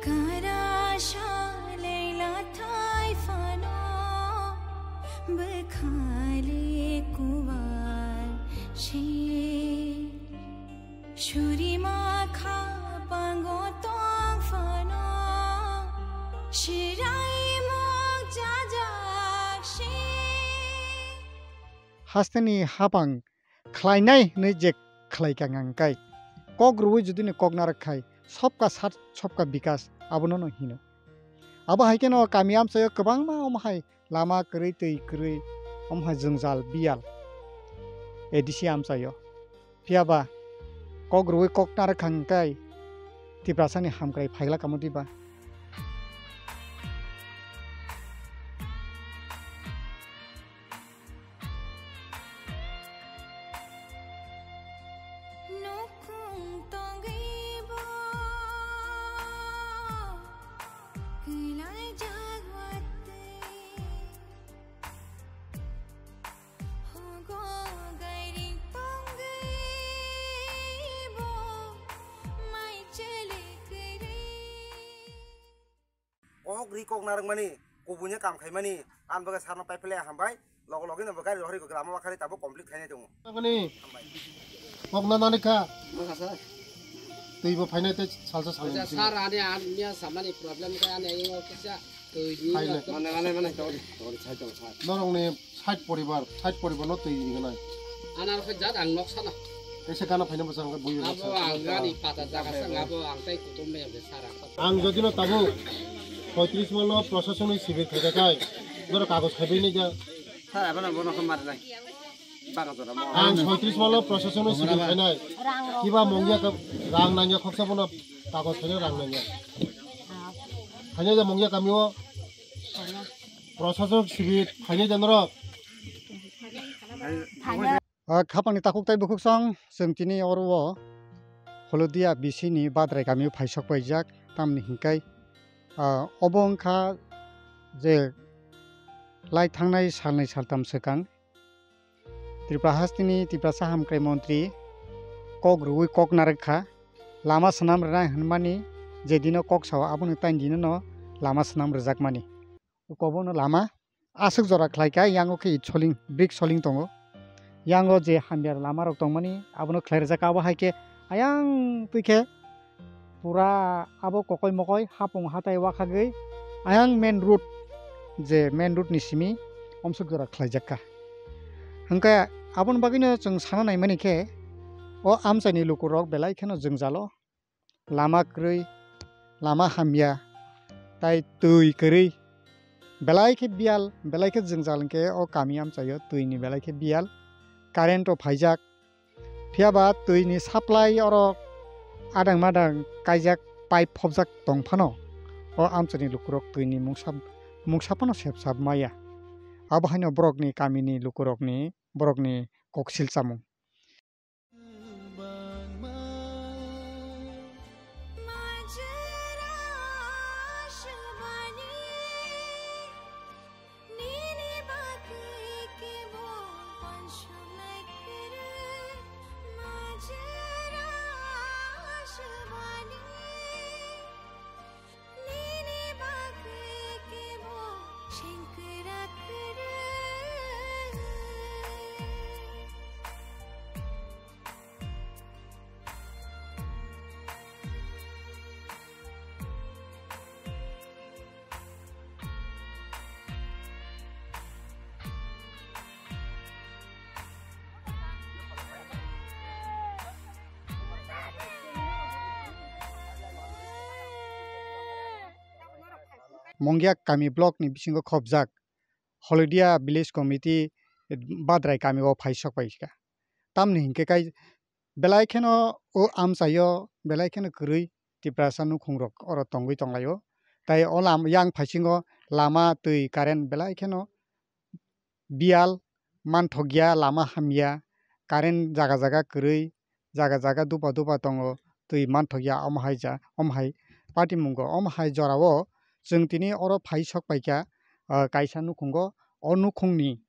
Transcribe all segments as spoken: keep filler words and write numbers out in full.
Kara sha leila thai phano bwkhali kuwar se. Surima kha pango tong phano shirai mok jajak se. Hasteni hapang khlainai hwnwi je khlai ka ngang kai. Kok rwui judini kok narwk khai, sobka sat, sobka bikas, abono no hino. Abo hai kheno kami amchaio kwbangma omo hai lama kwrwi, twi kwrwi, omo hai jwngjal, biyal, A D C amchaio. Phiya ba kok rwui kok narwk kha hwn kai Tiprasani hamkrai phaila kamo diba? Nukung tongwi bo kwlai jagwate. Hogo gairing tongwi bo mai chele kwrwi. Kok ri kok narwkmani, kubuino kam khaimani, ang bagwi sarno pai phle hambai, logo logi no bo gari rohori kok lama bakhari tabo complete khainai tongo. Nangani kok na nani kha. Twi bo phainai tei salsa salsa. Sir, ani an miya samani problem khe ani ingo kisa twi ni. Mane, mane, mane, tori, tori, sai tongo, sir. Norok ni sait poribar, sait poribar no twi ni ganai. Anar khe jat ang nok sana. Kaisa gana phaina bwsang khe buyo. Abo ang gani pata jaga sa, abo ang tai kutum me be sara. Ang jodi no tabuk poitris mal no prosasoni sibir khajakai, boro kagoj khaibai ni ja. Sir, abo no bono khe mar nai. Baka jora mo. Ang poitris mal no prosasoni sibir khainai. Kiba mongya ka rang nangya khoksa bono kagoj khaina rang nangya. Khaina ja mongya kami o. Prosasok sibir khainai ja norok. Ah, khapangni takhuk tei bukhuksong chwng tini oro o Holodia bisini Badrai kamio phaisok paijak, tamni hinkai, ah, obo wngkha je lai thangnai salnwi saltam swkang Tripura hasteni Tiprasa hamkrai montri kok rwui kok narwk kha, lama swnam rwnai hwnmani je dino kok sao aboni taini dinono lama swnam rwjakmani. Ukobono lama aswk jora khlai kha, yango khe it soling, brick soling tongo. Yango je hamya lama rok tongmani, abono khlai rijak, abo hai khe ayang twi khe pura abo kokoi mokoi hapung hatai wakhagwi ayang main road, je main road ni simi omswk jora khlaijak kha. Hwnkhe aboni bagwino chwng sana naimani khe, o amchaini lukurok belai kheno jwngjalo. Lama kwrwi, lama hamya, tai twi kwrwi, belai khe biyal, belai khe jwngjal hwnkhe o kami amchaio twini belai khe biyal, current o phaijak. Phiya ba twini supply oro adang madang kaijak, pipe phobjak tong phano o amchaini lukurok twini mungsa, mungsa phano sepsap maya. Abo haino borokni kamini lukurokni, borokni koksil chamung. Nini bagwi kebo sengkrak kwrwi. Mongya kami block ni bisingo khobjak Holodia Village Committee Badrai kami o phai sok pai kha. Tamni hinkhe kai belai kheno o amchaio belai kheno kwrwi Tiprasa nukhung rok oro tongwi tonglaio. Tai o lam-, yang phaisingo lama, twi, current belai kheno biyal manthokya, lama hamya, current jaga jaga kwrwi, jaga jaga dupa dupa tongo, twi manthokya, omo hai ja, omo hai patimungo, omo hai jorao chwng tini oro phai sok paikha, ah, kaisa nukhungo, o nukhungni,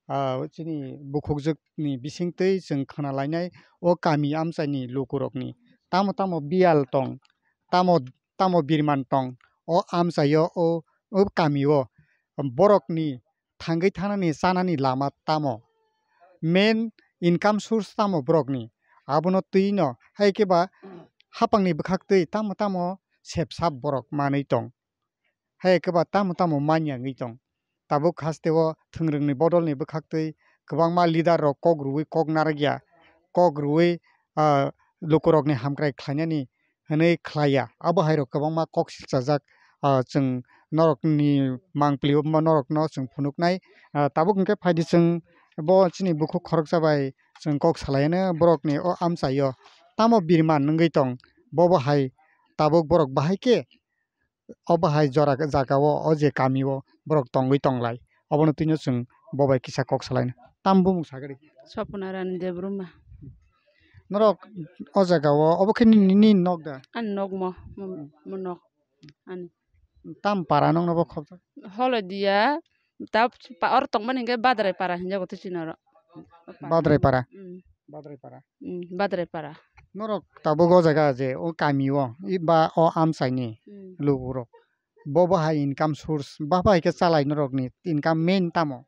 ah, chini bukhukjwkni bisingtwi chwng khna lainai o kami amchaini lukurokni tamo tamo biyal tong, tamo tamo birman tong, o amchaio, o, o kamio borokni thangwi thanani chanani lama tamo, main income source tamo borokni, abono twino hai khe ba hapangni bwkhaktwi tamo tamo sepsap borok manwi tong. Hai khe ba tamo tamo manya wngwi tong. Tabuk hasteo thwngrwngni bodolni bwkhaktwi kwbangma leader rok kok rwui kok narwkya, kok rwui, ah, lukurokni hamkrai khlainani hwnwi khlaiya. Abo hai rok kwbangma kok silchajak, ah, chwng norokni mangpili o norokno chwng phunuknai. Ah, tabuk hwnkhe phaidi chwng bo chini bukhuk khoroksa bai chwng kok salaino borokni o amchaio tamo birman wngwi tong. Bobo hai tabuk borok bahai khe obo hai jora jagao o je kamio borok tongwi tonglai, obono twino chwng bo bai kisa kok salaina. Tam bumung sagadi? Swapna Rani Debbarma. Norok o jagao obo khe nini, nini nok da? Ani nok mo, mo, mo nok. Ani. Tam para nokno bo khobjak? Holodia, ta pa-, oro tongmani hwnkhe Badrai para hinjago to chini oro. Badrai para? Mm. Badrai para. Mm, Badrai para. Norok tabuk o jaga je o kami o, i ba o amchaini Mm. lukurok. Bo bo hai income source, ba bo hai khe chalai norokni income main tamo?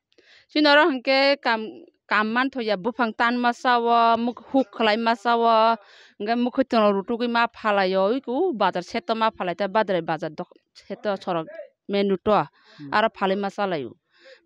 Chini oro hwnkhe kam, kam manthoya, buphang tan ma sao, muk-, huk khlai ma sao, hwnkhe mukhwtwng rok rutugwi ma phalaio, iko bazar seto ma phalai ta Badrai bazar dok-, seto sorok main road o, Hmm. aro phalwi ma chalaio.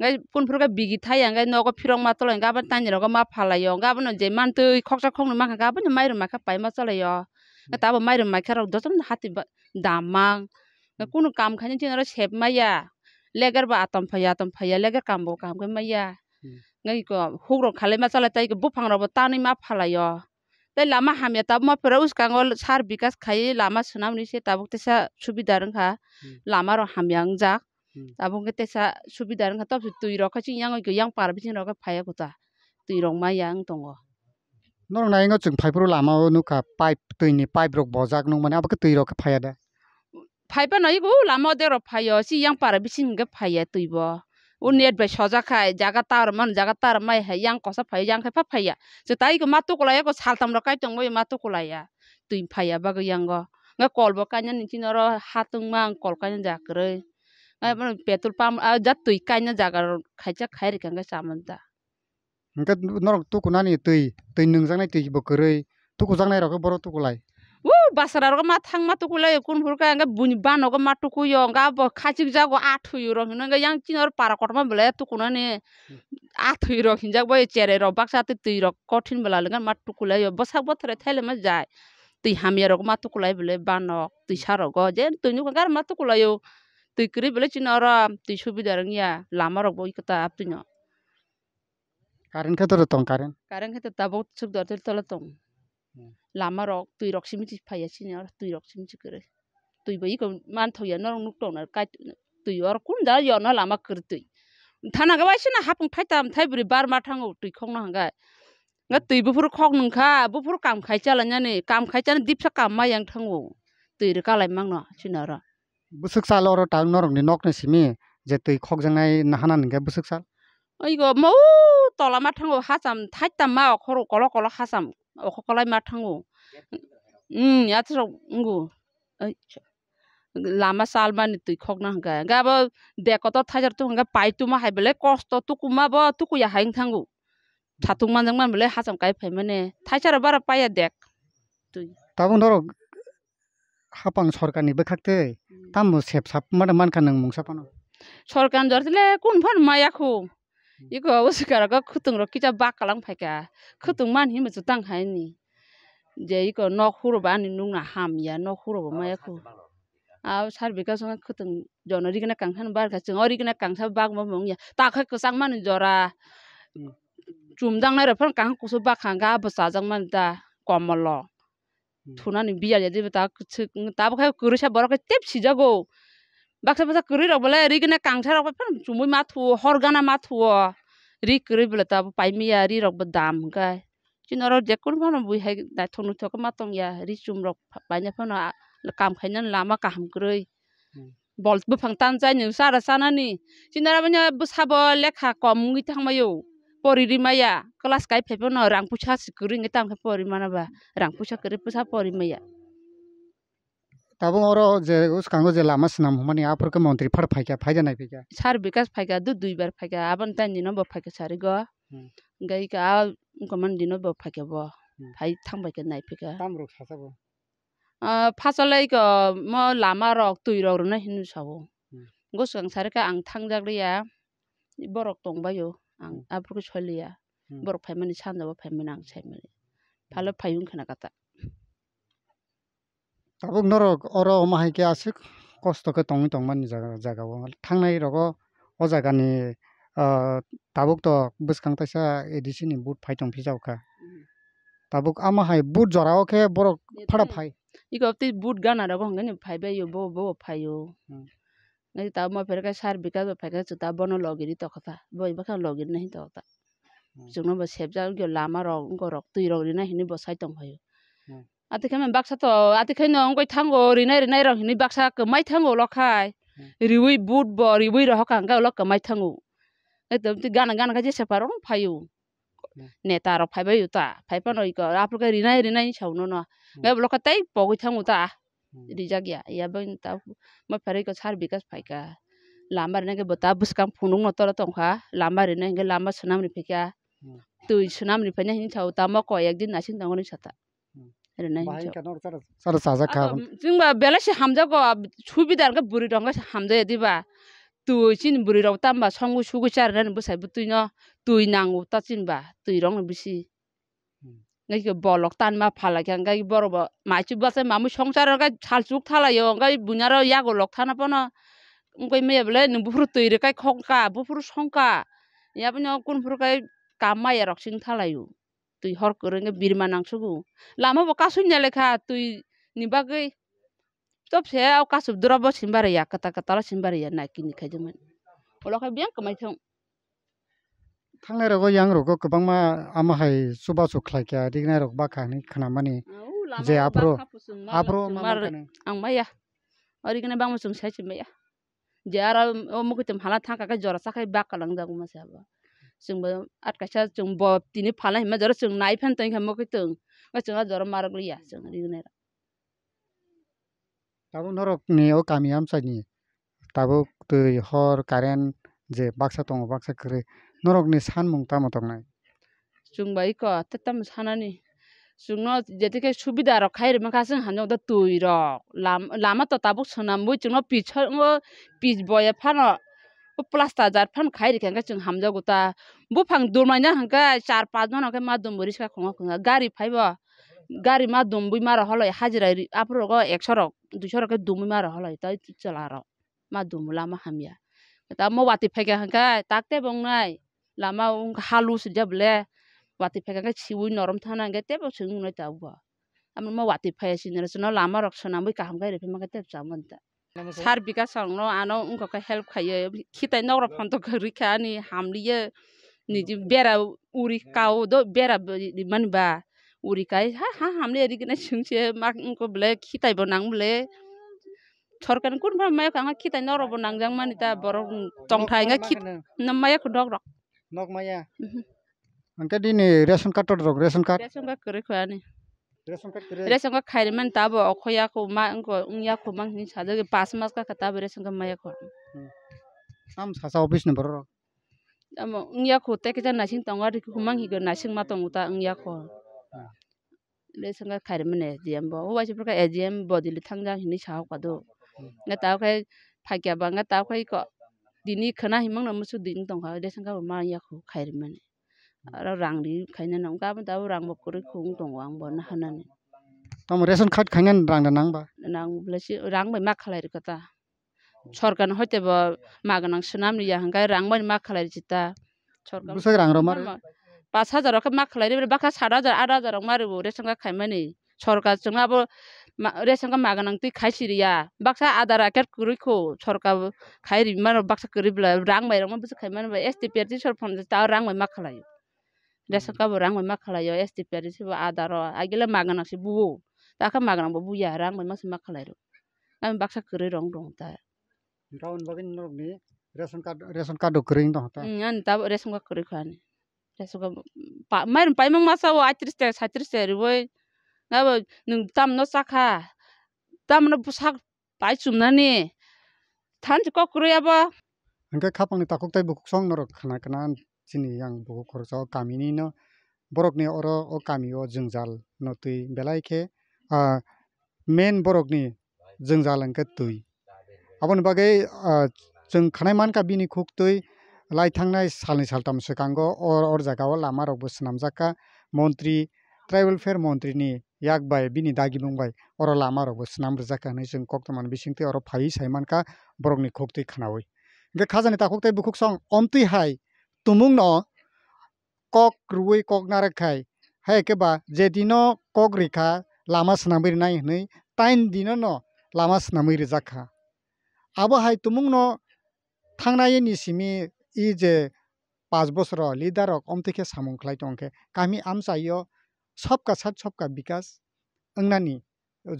Hwnkhe phunphuru khe bigi thaya, hwnkhe nogo phirok ma tolo, hwnkhe aboni tani rogo ma phalaio, hwnkhe abono je mantwi khoksa khoknwi mankha khe abono mairum maikha pai ma chalaio. Hwnkhe Hmm. tabo mairum maikha rok jotono hati ba-, dam mang. Hwnkhe Hmm. kunu kam khaina chini oro sep maya, leger bo atom phaiya, atom phaiya, leger kam bo kaham khe maya. Hmm. Hwnkhe iko hukrok khalai ma chalai tai, iko buphang rok bo tanwi ma phalaio. Tei lama hamya tabuk ma phero uskango sar bikas khai lama swnamni se tabuk teisa subidar wngkha. Hmm. Lama rok hamya wngjak. Hmm. Tabuk wngkhe teisa subidar wngkha, tabuk se twi rok khe chini yang, yang para bising rok khe phaiya kota. Twi rok ma ya wng tongo. Norok naingo chwng phaiphuru lama o nukha pipe, twi ni pipe rok bojak nukmani, abo khe twi rok khe phaiya da? Phai phano iko lama o derok phaio, si yang para bising hwnkhe phaiya twi bo. O net bai sojak khai, jaga tar man, jaga tar mai hai, yang kosa phai, yang khai pha phaiya. Chwng tai iko ma tukulaiya, iko saltam rok kai tongbai ma tukulaiya. Twi phaiya bagwi yango. Hwnkhe kol bo kaina ni chini oro ha tungma ang kol kaina ja kwrwi. Hwnkhe bono petrol pump, ah, ja twi kaina jaga rok khaisa khai rikha hwnkhe chamani da. Hwnkhe norok tukunani twi, twi nwngjaknai twi bo kwrwi, tukujaknai rok khe borok tukulai. O basra rok ma thangma tukulai, kun phuru khe hwnkhe buini banogo ma tukuyo, hwnkhe abo khachik jago athwi rok hino, hwnkhe yang chini oro para kotorma belai tukunani athwi rok hinjak bai cherai rok baksa twi, twi rok kothin bela lwngkhe ma tukulaio, bwsak bothore thaile ma jai. Twi hamya rok ma tukulai belai banok, twi sa rogo je twi nukha gari ma tukulaio, twi kwrwi belai chini oro twi subida wngya, lama rok bo iko ta abtwino. Current khe toro tong, current? Current khe to tabuk sukdor tei tolo tong. Hmm. Lama rok, twi rok simi si phaiya sini oro, twi rok simi si kwrwi. Twi bai iko manthoya norok nuk tong na kai twi oro kun da yo no lama kwrwi twi. Thana ga bai sini hapung thai tam thai bwrwi bar ma thango twi khok no hwnkhe. Nga Hmm. twi buphuru khok nung kha, buphuru kam khai chala nani, kam khai chana dipsa kam ma yang thango. Twi rwka lai mang no sini oro. Bwswk sal oro ta norokni nokni simi je twi khokjaknai nahana hwnkhe bwswk sal? Oigo mo tola ma thango hacham thaitam ma okhoro kolo kolo hacham okho kolai ma thango. Hmm, yatrok wngo. Ai, lama salmani twi khokna hwnkhe. Hwnkhe abo de kotor thaisar tong hwnkhe pai tuma hai belai kosto tukuma bo tukuya hai wng thango. Satung manjakmani belai hacham kai phaimani. Thaisaro bara paiya dek. Twi. Tabuk norok hapang sorkarni bwkhak twi Hmm. tamo sep sap mano mankha nwng mungsa phano? Sorkarni jora tile kun phano maya khu. Hmm. Iko usikara khe khwtwng rok kisa bak kalang phaikha. Khwtwng man hinwi mwchwtang haini. Je iko nok huro ba ani nukna hamya, nok huro bo maya khu. Abo sar bikha songkhe khwtwng jono rigna kangsa no barkha, chwng o rigna kangsa bak bo mungya. Ta khe kwchangmani jora. Hmm. Chumjaknai rok phano kaham kusu bakha hwnkhe abo chajakmani ta komolo. Hmm. Thunani biyal ya diba ta kwchwk, tabuk khe kwrwisa borok khe tep sijago. Baksa baksa kwrwi rok belai ri gana kangsa rok bai phano chumui ma thuo, hor gana ma thuo. Ri kwrwi belai tabuk paimaya, ri rok bo dam hwnkhe. Chini oro je kunu phano bui hai naithok nuthok khe ma tongya, ri chum rok paina phano kam khainani lama kaham kwrwi. Hmm. Bol buphang tanchai ni sara sanani. Chini oro bini bwsabo lekha kom wngwi thangmaio. Pori rimaya. Class kai phai phano rang puisa se kwrwi wngwi tamo khe pori mana ba. Rang puisa kwrwi bwsa pori maya. Tabuk oro je bwskango je lama swnam hwnmani aphuru khe montri phar phaikha, phaida nai phaikha. Sir Bikash phaikha, du duibar phaikha, aboni tani dino bo phaikha sarigo. Hmm. Hwnkhe ika a wngkha mani dino bo phaikha bo. Hmm. Phai thang phaikha nai phaikha. Tam rok sasa bo. Ah, phasalai ko mo lama rok twi rok rwna hinwi sao. Hmm. Bwskang sari khe ang thangjak liya, borok tongbaio, ang Hmm. aphuru khe soi liya. Hmm. Borok phaimani sanja bo phaimani ang saimani. Hmm. Phalo phai wngkha na kata. Tabuk norok oro omo hai khe aswk kosto khe tongwi tongmani jaga, jaga o thangnai rogo o jaga ni, ah, tabuk to bwskang kaisa A D C ni vote phai tong phijak kha. Hmm. Tabuk amo hai vote jora o khe borok Ye phara twi. Phai. Iko twi vote gana rogo hwnkhai ni phai bai o, bo, bo phai o. Hmm. Nai tabuk ma phere khe sir Bikash bo phai khe chwng ta bono logi ri tokha ta. Bo bai khe logi rina hin tokha ta. Hmm. Chwngno bo sebjak wngkhe lama rok wngkha rok twi rok rina hinwi bo sai tong phai o. Hmm. Ati khe baksa to, ati khe no wngwi thango, rinai rinai rok hinwi baksa kwmai thango ulo khai. Hmm. Riwi vote bo, riwi rohor kha hwnkhe ulo kwmai thango. Ekdom twi gana gana khe jesa phai rok phai o. Hmm. Neta rok phai bai o ta, phai phano iko aphuru khe rinai rinai sao nono. Hmm. Hwnkhe ulo khe tei pogwi thango ta. Hmm. Rijak ya, ya bai ta ma phere iko sir Bikash phai kha. Lama rinai khe bo ta bwskang phunukno toro tong kha, lama rinai hwnkhe lama swnam ri phai kha. Hmm. Twi swnam ri phai nai hinwi sao ta, mo koi ek din nasing tongo hinwi sa ta. Hmm. Rinai Bahai hinwi sao. Wngkha norok chara, chara chajak kha. Abo chwng ba belai se hamjago, ab-, subida hwnkhe bwrwi rok hwnkhe se hamjaya diba. Twi chini bwrwi rok tamo ba songwi sugwi cha rinani bwsai bwtwi no twi nango ta chini ba, twi rok no bisi. Hmm. Ngai khe bolok tanma phalai kha, ngai borok bo maichuk bachai mamui songsar khe salchuk thalaio, ngai buini aro yago lok thana phano wngwi maya belai nwng buphuru twi rwkhai khokha, buphuru songkha, yaphaino kunphuru khe kam maya rok sing thalaio. Twi hor kwrwi wngkhe birma nangsugo. Lama bo kasui ya lekha twi ni bagwi. Topse o kasuk dura bo sim bariya, kwtal kwtal sim bariya, nai kini khai jemani. Ulo khai biyang kwmai thung. Thangnai rogo yang rogo kwbangma ama hai chubachu khlai kha, rignai rok bakha hinwi khna mani. Au, lama je o aphuru, bakha pusung ma aphuru lok ma chwng mar mankha ni. Ang maya. Ori gana bangma chwng sai chwng maya. Je aro o mukhuitum hala thangkha khe jora chakhai bak kalang jago masa bo. Chwng bo atkaisa chwng bo tini phalna hinma jora chwng nai phan tongkha mukhuitung. Chwng a jora marok liya chwng rignai rok. Tabuk norokni o kami amchaini tabuk twi, hor, current je baksa tongo, baksa kwrwi. Norokni sanmung tamo tongnai? Chwng bai iko tei tamo sanani. Chwngno jetikhe subida rok khai rwmani kha, chwng hamjak da twi rok. Lam-, lama to tabuk swnamwi chwngno pitch o, pitch boya phano o plaster jat phano khai rikha, hwnkhe chwng hamjago ta. Buphang dumlaina hwnkhe char panch jona khe ma dumbo riska khongo khongo. Gari phaibo. Gari ma dumwi ma rok holoi hajira ri-, aphuru rogo ekso rok, duiso rok khe dumwi ma rok holoi tei chwla rok ma dumwi lama hamya. Tamo watwi phaikha hwnkhe tak tebo wngnai lama wngkha halu swijak bole watwi phaikha khe siwi norom thana hwnkhe tebo chwng wngnai tabukbo. Amo ma watwi phaiya sini rw chwngno lama rok swnamwi kaham khe rw phaima khe tebo changmani ta. Sir Bikash ang no ano wngkha khe help khaiyo, khitai nok rok phantok khe rikha ani hamliyo, niji bera uri kao do bera rimani ba uri kai ha ha hamliya rikhe nai chwngse mak wngkha bole khitai bo nang bole sorkar ni kun pha maya kha khitai nok rok bo nangjak mani ta borok tongthai wngkha khit maya kho dok rok. Nok maya. Mhm. Hwnkhe nini ration card rok, ration card? Ration card kwrwi kho ani. Ration card kwrwi? Ration card khairi mani tabo okho yakho ma wngkho wng yakho mang hinwi sajagwi pas mas kakha tabo ration card ma yakho. Hmm. Tam sasa office ni borok rok? Tamo wng yakho tei kisa nasing tongo ri humang higo nasing ma tongo ta wng yakho. Hmm. Ration card khairi mani S D M bo. O waisa phurkha S D M bodili thangjak hinwi sahok kado. Hmm. Nga tabo khe phaikya ba nga tabo khe ko tini khwna himang no musu ding tongkha ration card bo ma yakho khairi mani. Aro rang ri khaina nang, gabon tabuk rang bo kwrwi khung tongo, ang bo nahanani. Tamo ration card khaina rang da nang ba? Nang bwlai si rang bai ma khalai rwkha ta. Sorkar ni hoite bo maganang swnam liya hwnkhe rang bai ma khalai rwkha ta. Sorkar bwswk rang rw ma rw? Pash hajar rok khe ma khalai rw, bakha sat hajar, aat hajar rok ma rw ration card khaimani. Sorkar chwng abo ma-, ration card maganang twi khai siriya. Baksa Aadhaar card kwrwi kho sorkar khai ri mano baksa kwrwi bwla rang bai rok ma bwswk khai mano ba S T P R T sor phone ta rang bai ma khalai. Ration card bo rang bai ma khalai o S T P R T sor bo Aadhaar o agile maganang se buo. Ta khe maganang bo buya rang bai ma se ma khalai rw. Ani baksa kwrwi rok wng tong ta. Wngkha aboni bagwi norokni ration card, ration card rok kwrwi wng tong ta? Wng, ani tabuk ration card kwrwi kha ani. Ration card pa-, mairum paimang masa o aitris taka, saitris taka riwi. Abo nwng tamno chakha. tamno bwsak pai chumnani thanchi kok kwrwi abo. Hwnkhe khapangni takhuk tei bukhuksong norok khna khna chini yang bukhuk khoroksa o kamini no borokni oro o kami o jwngjal no twi belai khe, ah, main borokni jwngjal hwnkhe twi. Aboni bagwi, ah, chwng khnai mankha bini khuktwi lai thangnai salni saltam swkango o, or jaga o lama rokbo swnamjak kha montri, tribal welfare montri ni yak bai bini dagimung bai oro lama rokbo swnam rwjak kha hinwi chwng koktwmani bisingtwi oro phaiwi sai mankha borokni khuktwi khnaui. Hwnkhe khajani takhuk tei bukhuksong omtwi hai tumungno kok rwui kok narwk khai, hai khe ba je dino kok rikha lama swnamwi rwnai hwnwi tain dino no lama swnamwi rwjak kha. Abo hai tumungno thangnai ni simi i je panch bosoro leader rok omtwi khe samung khlai tong khe kami amchaio sabka sath sabka bikas wngnani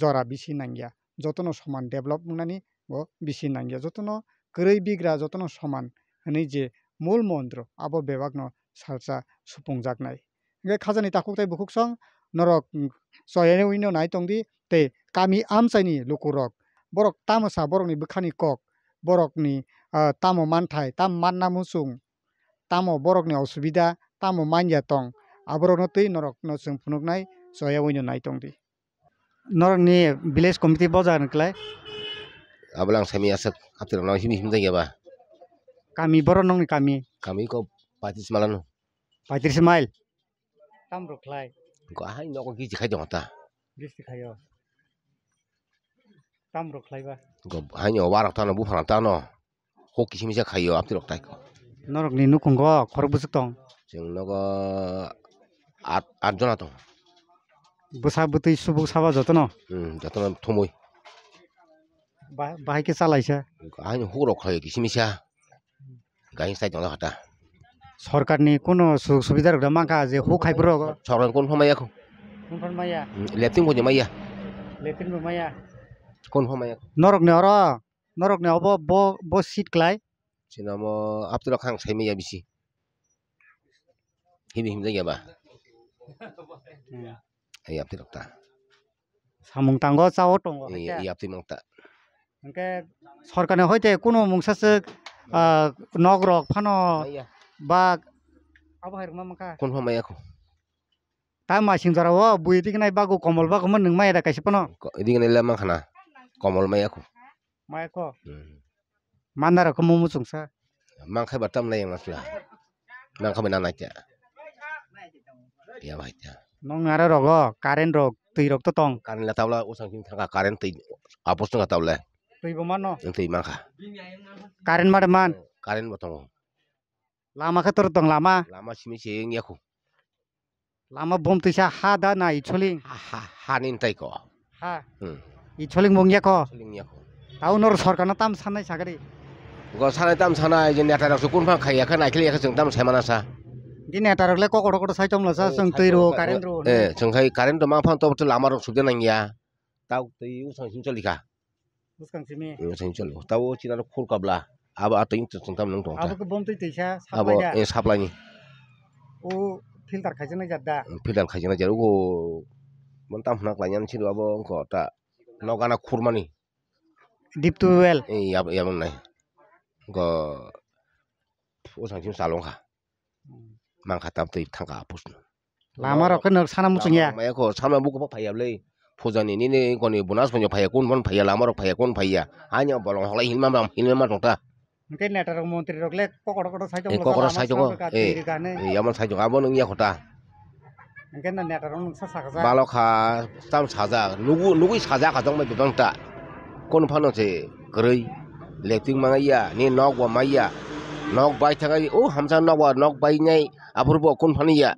jora bisi nangya, jotono soman develop wngnani bo bisi nangya, jotono kwrwi bigra jotono soman hwnwi je mul montro abo bebakno salsa supungjaknai. Hwnkhe khajani takhuk tei bukhuksong norok, mm, choyani wino nai tongdi tei kami amchaini lukurok borok tamo sa borokni bwkhani kok, borokni, ah, tamo manthai, tamo manna muchung, tamo borokni osubida, tamo manya tong, aborokno twi norokno chwng phunuknai choya wino nai tongdi. Norokni village committee bo jaga ni klai? Abo lang semi aswk, aptirok no himwi himjak ya ba? Kami boro nokni kami? Kami ko paitris malano. Paitris mile? Tam rok khlai? Ko hai nogo giji khai tongo ta. Giji khaio. Tam rok khlai ba? Ko hai no warok tano buphang tano. Huk kisimisa khaio aptirok tai ko. Norokni nukhungo khorok bwswk tong? Chwng nogo at, at jona tong. Bwsa bwtwi subuk saba jotono? Hmm, jotono thumui. Ba-, bahai khe chalaisa? Haino hukrok khaio kisimisa. Gahi sai tongla hata. Sorkarni kuno sujog subida rok da mankha je huk haiphuru rogo? Sorkar kun phamaya khu. Kun phamaya? Hmm, lepting bo maya. Lepting bo maya? Kun phamaya khu. Norokni oro Norokni obo bo, bo seat klai? Chini omo aptirok khang saimaya bisi. Himwi himjakya ba? Hmm. Hai aptirok ta. Samung tango, chao tongo, eh, hai khe? Yapti mang ta. Hwnkhe sorkarni hoite kuno mungsa swk, ah, nok rok phano maya. Ba abo hai rwma mankha? Kun phamaya khu. Ta masing jora o bui ri gnai bago komol bago mo nwng maya da kaisa phano? Ko-, ri gnai le mankha na. Komol maya khu. Maya kho? Hmm. Manda rok khe mumu chungsa. Mang khai ba tam lai yang asla. Mang khai ba na nai kya. Ya bai kya. Nong nara rogo current rok, twi rok to tong. Current la tabla usang kin thanga current twi apos tong tabla. Twi bo mano? Twi mang kha. Current ma de man? Current bo tongo. Lama khe tor tong lama? Lama simi se wng ya khu. Lama bom twisa ha da na icholing? Ha, ha, ha ni tai ko. Ha. Hmm. Icholing mung ya ko. Icholing ya ko. Tau nor sorkar na tam sanai sagari. Go sanai tam sanai je neta rok sukun phang khaiya kha naikhle ya kha chwng tam sai mana sa. Di neta rok le kokoro kokoro sai tom la sa, oh, chwng sai twi ro, to, current ro. Eh, chwng khai current to ma phang to lama rok sukde nang ya. Tau twi usang sing choli kha. Bwskang simi. Bwskang choli. Tabo chini aro khur kabla. Abo atwi wng tong tam nung tong ta. Abo khe bom twi twisa abo, supply da? Eh, supply ni. O filter khaijak nai jat da? Filter khaijak nai jat. Ugo mon tam hwna klai nani siro abo wngkha ta. Nokana khurmani. Deep to well. Eh, yab-, yabang nai. Go usang simi chalong kha. Mangkha tam twi thangkha apusno. Lama rok khe nwk sana muchung ya? Maya kho, sama buku phaiya le. Pujani nini koni bonus phaiya, phaiya kun bon phaiya, lama rok phaiya kun phaiya. Anya bolong hoklai hinma bam, hinma ma tongta. Hwnkhe neta rok montri rok le kokoro kokoro sai tongo, kokoro sai tongo. Eh, yaman sai tongo, abo nung ya khota. Hwnkhe na neta rok nung sa sakha. Balok kha, tam sajak, nugu, nugui sajak kha tongma bebang ta. Kon phano se kwrwi, lepting mangaiya, ni nok bo maiya, nok bai thangai, o hamsa nok bo nok bai nai, aphuru bo kun phani ya.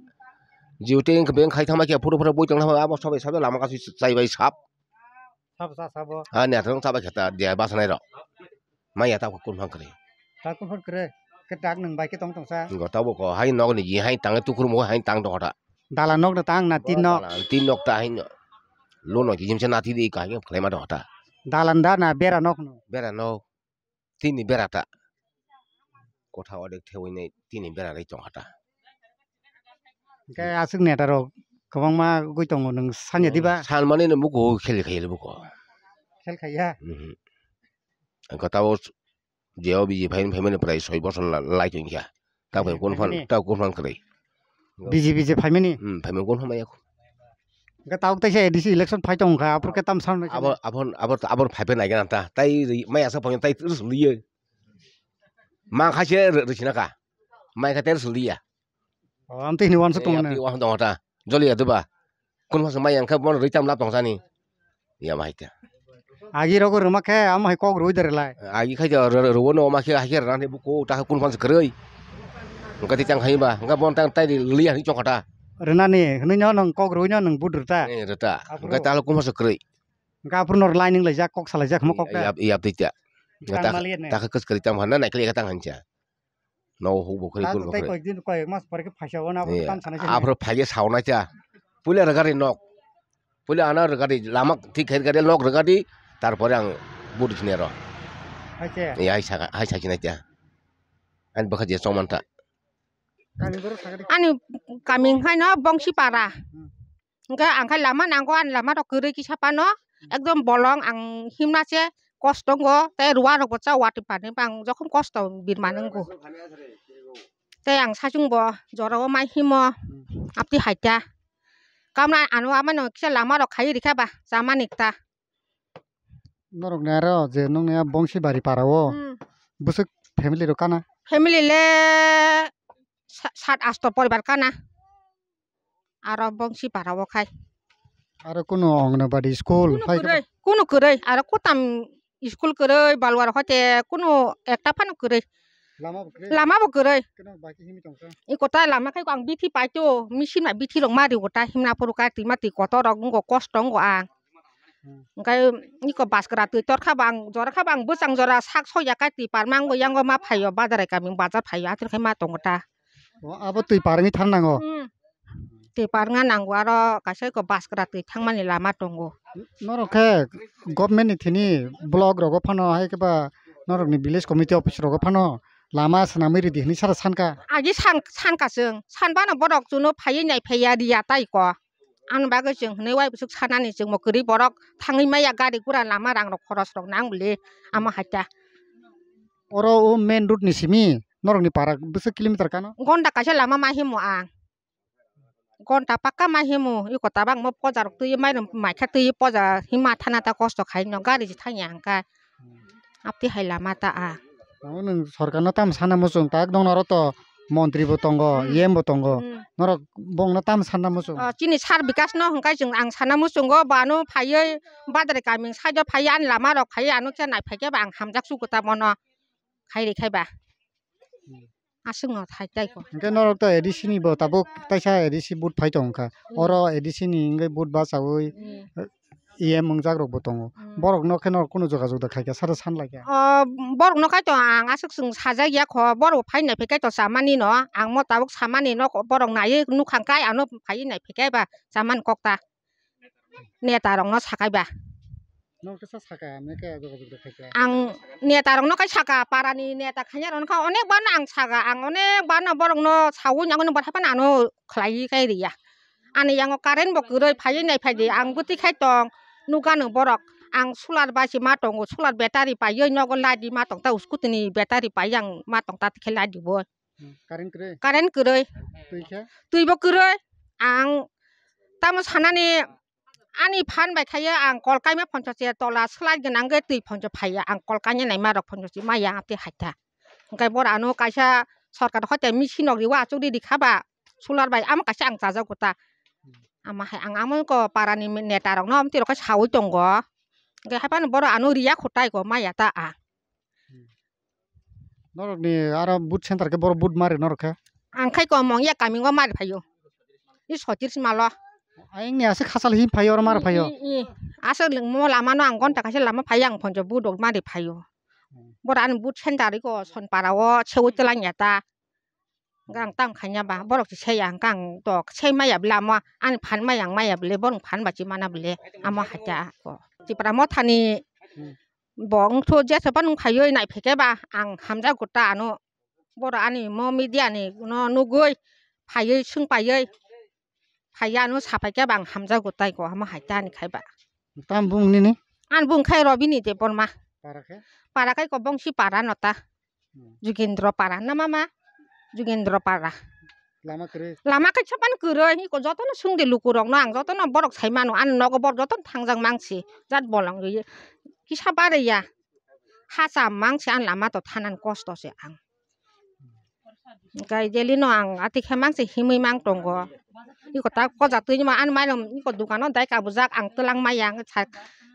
Jiu teng beng khai thangma khe phuru phuru bui tong thangma abo sabai sabai lama kasu chai bai sap. Sabo sa sabo. Ha ni atang sabai khata dia basanai rok. Maiya ta kun phang kwrwi. Ta kun phang kwrwi. Khe tak nung bai khe tong tong sa. Go tabo ko hai nok ni ji hai tang tukhur mo hai tang tong kha. Dalan nok no tang na tin nok? Dalan tin nok ta haino. Lono kijimsa nati di kaham khlaima dong ta. Dalan da na bera nok no? Bera nok. Tini bera ta. Kotha odek thewinai tini bera ri tong ta. Hwnkhe aswk neta rok kwbangma gwi tongo, nwng sanya diba? San mani no buko kheli kheli buko. Khel khaiya. Mhm. Ang khe tabuk jeo B J P phaimani, phaimani prai soi bosor la-, lai tongkha. Tabuk B J P kun phan, phaimani? Tabuk kun phan kwrwi. B J P je phaimani? Hmm, phaimani kun phan maya. Hwnkhe tabuk taisa A D C election phai tongkha, aphuru khe tam san naisini? Abo, abo, abo, abo phaipai naikhe nang ta. Tai rwi, mai asa phai tai rwswk liye. Ma khaise rw-, rwsina kha. Mai kha tai rwswk liya. O, amtwi hini uansuk tongo na? Amtwi uansuk tongo ta. Joli ya duba. Kun masa mai yang kha bon rwi tam lap tong sani. Ya mai ta. Agi rogo rwma khe amo hai kok rwi de rwlai. Agi khai ja rw-, rw-, rw-, no ma khe hai khe rwna ni buko ta kun phan se kwrwi. Wngkha ti tang hai ba. Wngkha bon tang tai li, li ya ni chokha ta. Rwnani hwnwi no nwng kok rwi no nwng bud rwta. Eh, rwta. Aphuru? Wngkha ta kun phan se kwrwi. Wngkha aphuru no rwlai ning laijak kok salaijak hamo kok ta. Yap, yap ti ta. Tang Ta, maliya ne? Ta khe kwskwrwi tang phan na naikhe tang hancha. Nogo huk bo khri Ta kun bo tei khri. Koyek din, koyek mas pore khe phaisa o na, abo Eh, tam sanai se. Aphuru phaikhe saunai cha. Puila rwgadi nok. Puila ano rwgadi lama thik khe rwgadi nok rwgadi, tarpore ang bud khini aro. Hai se. Eh, hai saka, hai sakhinai cha. Ani bwkha je chongmanta. Ani boro sakadi. Ani kami wngkhaino Bongsipara. Hmm. Hwnkhe ang khe lama nango, ani lama rok kwrwi kisa phano, ekdom bolong ang himna se kosto wngo, tei ruwa rok bo cha watwi pani bang jokhom kosto birmani wngo. Tei ang saichung bo jora o mai himo, aptwi hai ta. Kamra ano amano kisa lama rok khai rikha ba, chamani kta. Norok ni aro je nong ni a Bongsibari para o, hmm, bwswk family rok kana? Family le sa-, sat asto poribar kana. Aro Bongsipara o khai. Aro kunu Anganwadi school kunu hai kwrwi, kunu kwrwi, aro kutam school kwrwi, Balwar hote kunu ekta phano kwrwi. Lama bo kwrwi? Lama bo kwrwi. Keno bai khe himwi tongkha? Iko ta lama khai ang bithi paito, misi ma bithi rok ma rio ta himna phuru ka twi ma twi kotor rok wngo, kosto wngo ang. Hmm. Hwnkhe iko bus kwra twi tor kha bang, jora kha bang bwsang jora sak sokya kai twi parma wngo, yango ma phaio, bazar kami bazar phaio, atwr khai ma tongo ta. O, abo twi parwngwi thang nango? Hmm. Twi parwngna nango, aro kaisa iko bus kwra twi thangmani lama tongo. Norok khe government ni thini block rogo phano, hai khe ba norok ni village committee office rogo phano lama swnamwi ridi hinwi sara sankha? Agi san-, sankha chwng, sanbano borok chwngno phaiwi naiphaiya riya tai ko. Ani bagwi chwng hwnwi uaibwswk sanani, chwngbo kwrwi borok thangwi maya, gari gura lama rang rok khoros rok nang bwle, amo hai ta. Oro o main road ni simi norokni para bwswk kilometer kano? Gonta kaisa lama ma himo ang. Gonta pakka ma himo, iko tabang mo poja rok twi mai rw-, mai kha twi poja hima thana ta kosto khai no gari je thangya hwnkha. Apti hai lama ta a. Tamo nwng sorkar no tamo sana muchung tak dong, norok to montri bo tongo, hmm, E M bo tongo. Hmm. Norok bongno tamo sana muchung? O, chini sar Bikas no hwnkhe chwng ang sana muchungo, bo ano phaiwi badre kami side o phaiwi ani lama rok phaiwi ano khe nai phaikhe ba ang hamjak sugo ta bono khai ri khai ba. Hmm. Aswk no thai tai ko. Hwnkhe norok to A D C ni bo tabuk taisa A D C vote phai tong kha. Hmm. Oro A D C ni hwnkhe vote bachaui, hmm, E M wngjak rok bo tongo. Hmm. Borok no khe norok kunu jogajog da khaikha, sara san laikha? O, borok no khai to ang aswk chwng sajak ya kho, borok phai nai phai khe to chamani no, ang mo tabuk samani no, borok naiwi nukhang kai ano phaiwi nai phai khe ba chamani kok ta. Neta rok no sakai ba. Nokhe sa saka, nokhe jogajog da khaikha? Ang neta rok no kai saka, para ni neta khanya rok no kha onek bar no ang saka, ang onek bar no borok no saui nangmani bo hai phano ano khlaiwi kai riya. Ani yango current bo kwrwi phaiwi nai phai di, ang bwtwi khai tong, nukha no borok. Ang solar bai se ma tongo, solar battery paiwi nogo light di ma tong ta, scooty ni battery paiwi ang ma tong ta, tikhe light di bo. Hmm, current kwrwi? Current kwrwi. Twi khe? Twi bo kwrwi. Ang tamo sanani, ani phan bai khaiwi ang kol kaima phoncho se tola slai gwnang khe twi phoncho phaiya, ang kol kaina naima rok phoncho se maya tei hai ta. Hwnkhe boro ano kaisa sorkar hoite machine rok riwi achukdi rikha ba, solar bai amo kaisa ang chajago ta. Amo hai ang amo ko para ni neta rok no amtwi rok khe saui tongo. Hwnkhe hai phano boro ano riya kho tai ko maya ta ang. Norok ni aro vote center khe boro vote mari norok khe? Ang khai ko mong ya kami ngo mari phaio. I sotir si malo. Ayang ni aswk khachal hi phaio, oro mari phaio. I, i, i. Aswk lwng mo lama no ang gonta kaisa lama phaio, ang phonjo vote rok mari phaio. Hmm. Boro ani vote center iko Sonpara o sewi twlang ya ta. Hwnkhe ang tamo khaina ba, borok se seiya hwnkhe ang to sei maya bwle amo, ani phan maya ang maya bwle, borok phan ba chi mana bwle, amo hai ta ko. Tipra Motha ni, hmm, bo wngthu jesa phano wng phaiwi nai phaikhe ba ang hamjago ta ano, borok ani mo media ni no nugwi phaiwi swng paiwi phaiya ano sapai khe ba ang hamjago tai ko, amo hai ta ani khai ba. Tam bung nini? An bung khai Robini Debbarma. Para khe? Para khai Kobongsi para nota. Hmm. Jugendra para na mama? Jugendra para. Lama kwrwi. Lama kaisa pan kwrwi, iko jotono sungdi lukurokno, ang jotono borok sai mano, ani nogo borok jotono thangjak mangsi, jat bolong rwi. Kisa bare ya. Hacha mangsi, ani lama to thanan kosto se ang. Gai jelino ang ati khe mangsi himwi mang tongo. Iko ta koja twi ma ani mailom iko dukano dai kabujak, ang twlang maya ang sa-,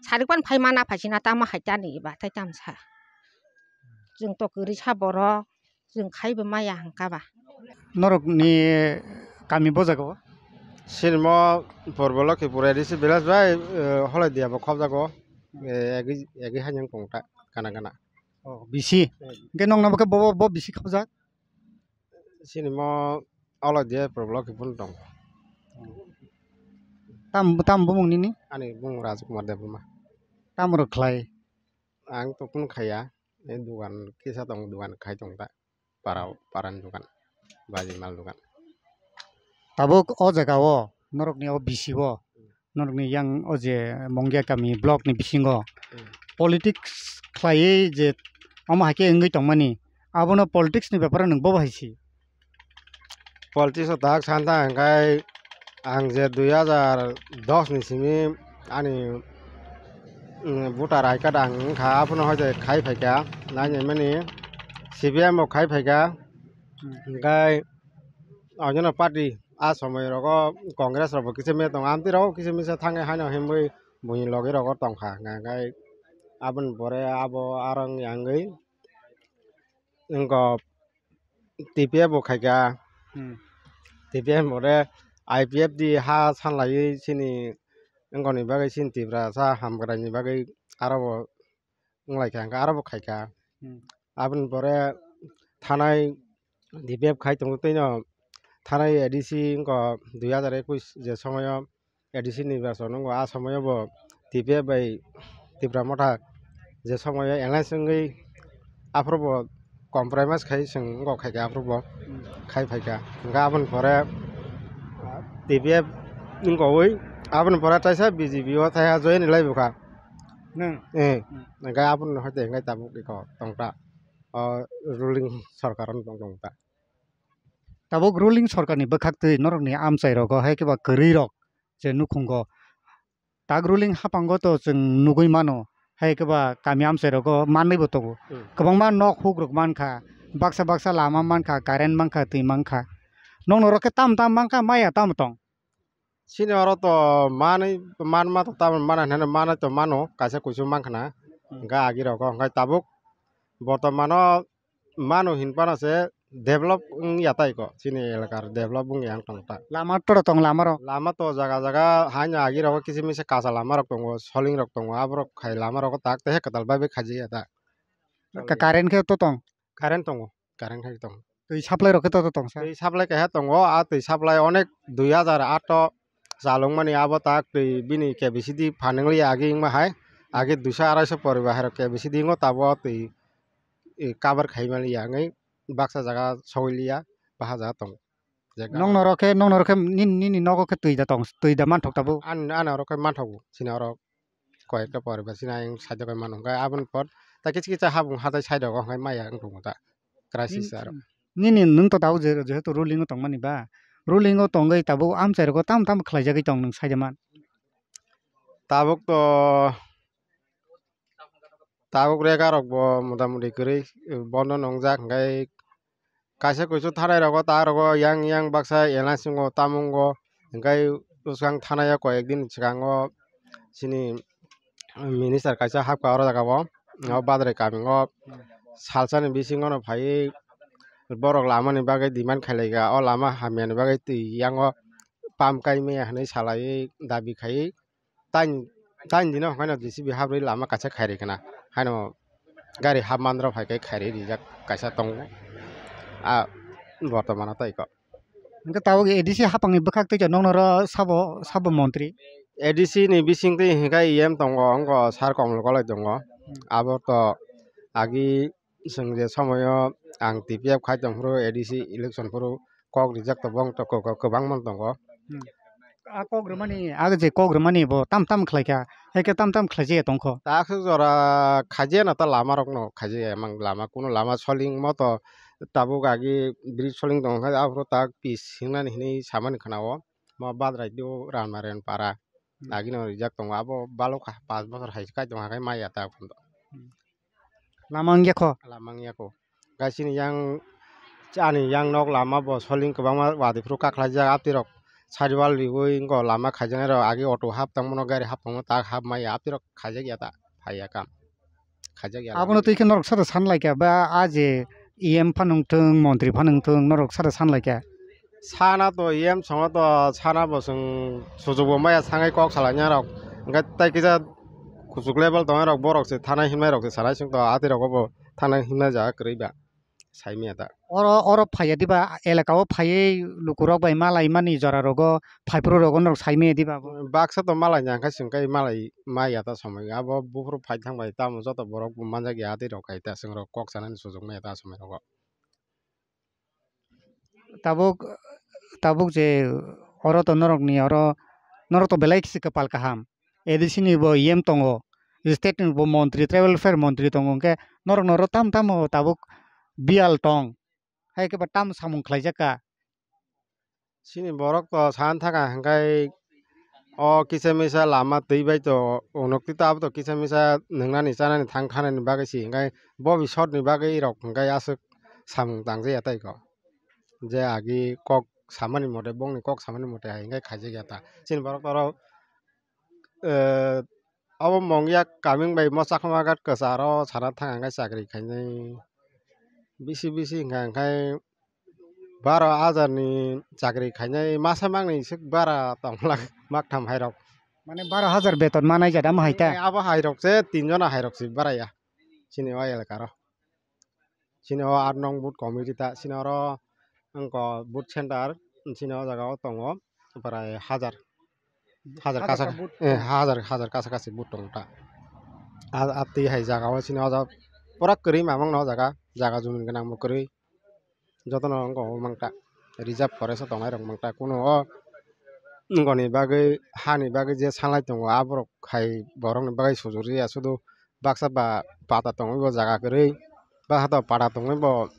sarikpan phai mana phaisina tamo hai tani ba tai tamsa. Chwng to kwrwi sa borok, chwng khaibo maya hwnkha ba. Norokni kami bo jaga o? Sinimo Purbo Lokhipur A D C village bai, eh, Holaidia bo khobjago. Eh, egi, egi hanyang tong ta, gana gana. Oh, bisi. Hmm. Hwnkhe nokna bo khe bo, bo bisi khobjak? Sinimo Holaidia Purbo Lokhipur tong. Tam, tam bumung nini? Ani bumung Rajkumar Debbarma. Tam rok khlai? Ang to kunu khaiya, e dugan kisa tong, dugan khai tong ta, para, parani dugan, baji mal dugan. Tabuk o jaga o, norokni o bisi o, norokni yang o je Mongia kami block ni bisingo Hmm. politics khlaiwi je omo hai khe wngwi tongmani, abono politics ni beparo nwng bobo hai si? Politics o tak santa hwnkhe ang je dui hajar dos ni simi ani, mm, voter I card ang wngkha, abono hoite khai phaikha, nai nai mani C P M bo khai phaikha, hwnkhe ojono party a somoi rogo Congress rok bo kisa mia tongo, amtwi rogo kisa misa thangwi haino himwi buini logi rogo tongkha, hwnkhe aboni pore abo aro wngya wngwi wngkha. T P F bo khaikha. Hmm. T P F bo re I P F D ha sanlaiwi chini wngkoni bagwi chini Tiprasa hamkraini bagwi aro bo wnglaikha, hwnkhe aro bo khaikha. Hmm. Aboni pore thanai T P F khai tongo twino thanai A D C wngkha dui hajar ekwis je somoyo A D C nirbachon wngkha, a somoyo bo T P F bai Tipra Motha je somoyo alliance wngwi aphuru bo compromise khai chwng wngkha khaikha aphuru bo khai phaikha. Hwnkhe aboni pore T P F wngkha ui aboni pore taisa B J P o thaiha join lai bwkha. Nwng? Eh, Hmm. Hwnkhe aboni hoite hwnkhe tabuk iko tongta. O ruling sorkar o tong tongta. Tabuk ruling sorkarni bwkhaktwi norokni amchai rogo hai khe ba kwrwi rok je nukhungo tak ruling haphango to chwng nugwi mano, hai khe ba kami amchai rogo manwi bo tongo. Hmm. Kwbangma nok huk rok mankha, baksa baksa lama mankha, current mankha, twi mankha. Nokno rok khe tam tam mankha, maya tamo tong? Chini oro to manwi, manma to tamoni mana hinwi manwi to mano, kaisa kuisu mankha na, Hmm. Hwnkhe agi rogo hwnkhe tabuk bortomano mano hinphano se develop wngya tai kho, chini elakar develop wngya wng tong ta. Lama toro tong lama rok? Lama to jaga jaga haino agi rogo kisa misa kacha lama rok tongo, soling rok tongo, aborok khai lama rogo tak tehe kwtal bai bai khaijakya ta. Ka-, current khe to tong? Current tongo, current khai tongo. Twi supply rok khe to tong sa? Twi supply keha tongo, a twi supply onek dui hajar aat o chalwngmani abo tak twi bini K B C D phanangli agi wngma hai, agi duiso araisa poribar hai rok K B C D wngo tabo twi, eh, cover khai maliya wngwi baksa jaga sogwi liya, baha jaga tongo. Je Nokno rok khe, nokno rok khe nini, nini nogo khe twi da tong, twi da manthok tabuk? An, ano rok khe manthogo, chini oro koyekta poribar chini ayang side o khe mano, hwnkhe aboni por ta kisa kisa habung hathai side rogo hwnkhe maya wng tongo ta, crisis Nin-, aro. Nini nwng to tabuk je-, jehetu ruling o tongmani ba, ruling o tongwi tabuk amchai rogo tamo tamo khlaijagwi tong nwng saida man? Tabuk to, tabuk rega rok bo motamoti kwrwi bondo nongjak, hwnkhe kaisa kuisu thanai rogo ta rogo yang yang baksa alliance wngo tamo wngo, hwnkhe bwskang thanai o koyek din swkango chini minister kaisa hapkha oro jaga o, o Badrai kami o salsa ni bisingo no phaiwi borok lama ni bagwi demand khailaikha, o lama hamya ni bagwi twi yang o pump kai maya hinwi salaiwi dabi khaiwi. Tain, tain dino hwnkhe no J C B habrwi lama kaisa khairi khna. Haino gari hap mandra phai khe khairi rijak kaisa tongo. A bortomano tai kok. Hwnkhe tabuk A D C haphangni bwkhak twi noknoro sabo, sabo montri? A D C ni bisingtwi hwnkhe E M tongo, wngkha sir Komol Koloi tongo. Abo to agi chwng je somoyo ang T P F khai tongphuru, A D C election phuru kok rijak tongo, wng to kwbangma tongo. Hmm. a kok rwmani, a je kok rwmani bo tam tam khlai kha, hai khe tam tam khlai je tong kho. Ta aswk jora khaijano ta lama rokno khaijaya mang lama, kuno lama soling moto tabuk agi bridge soling tong kha, aphuru ta pis hingnani hinwi samani khna-o, mo Badrai do Ranmaren para Hmm. agino rijak tongo, abo balok kha, panch bochor hai se kai tong kha khe maya ta phano. Hmm. Lama wngya kho? Lama wngya kho. Gai chini yang, ani yang nok lama bo soling kwbangma wadi phuru kakhlaijak, aptirok sariwal riwi wngkha lama khaijaknai rok, agi auto hap tongmano, gari hap tongmano, tak hap maya, aptirok khaijak ya ta, phaiya kam. Khaijak ya. Abono twi khe norok sado san lai kha, ba a je E M phano wngthung, montri phano wngthung, norok sado san lai kha. Sana to E M songo to sana bo chwng sujuk bo maya sangai kok salainai rok. Hwnkhe tai kisa kuchuk level tongnai rok borok se thanai himnai rok se sanai chwng to ati rogo bo thanai himnai jaga kwrwi ba sai maya ta. Oro, oro phaiya diba elaka o phaiwi lukurok bai malaimani jora rogo phaiphuru rogo norok sai maya diba abo? Baksa to malai nang khe chwng kai malai maya ta somoi abo buphuru phai thang bai tamo joto borok bo manjak ya ati rok khai ta chwng rok kok sanani sujuk maya ta somoi rogo. Tabuk, tabuk je oro to norokni oro, norok to belai kisi kwpal kaham. A D C ni bo E M tongo, state ni bo montri, tribal welfare montri tongo, hwnkhe norok no oro tam tamo tabuk biyal tong, hai khe ba tam samung khlaijak kha. Chini borok to san thaka hwnkhe o kisa misa lama twi bai to unukti to abo to kisa misa nwngnani chanani thang khanani bagwi si hwnkhe bobisot ni bagwi rok hwnkhe aswk samung tangjakya tei kho. Je agi kok samani mote, bongni kok samani mote hai hwnkhe khaijak ya ta. Chini borok oro, eh, abo mongya kaming bai mo Chakma Ghat kwcharo sana thang hwnkhe chakri khainai bisi bisi hwnkha hwnkhe baro hajar ni chakri khainai masa mangni swk bara tongmwlak maktham hairok. Mane baro hajar beton manai jada mo hai ta? Abo hairok se tin jona hairok se bara ya chini o elaka ro. Chini o aat nong booth committee ta, chini oro wngkha booth center, chini o jaga o tongo prai hajar, hajar Hajar kasa, ka booth eh, tongo. Hajar, hajar kasa kasi booth tongo ta. A, a twi hai jaga o chini o jaga pura kwrwi mamang no o jaga, jaga jumin gwnang bo kwrwi, jotono wngkha o mang ta, reserve forest o tongnai rok mang ta, kuno o wngkha ni bagwi, hani bagwi je sanlai tongo, aborok hai borokni bagwi sujuriya, sudu baksa ba pata tongwi bo jaga kwrwi, baksa to pata tongwi bo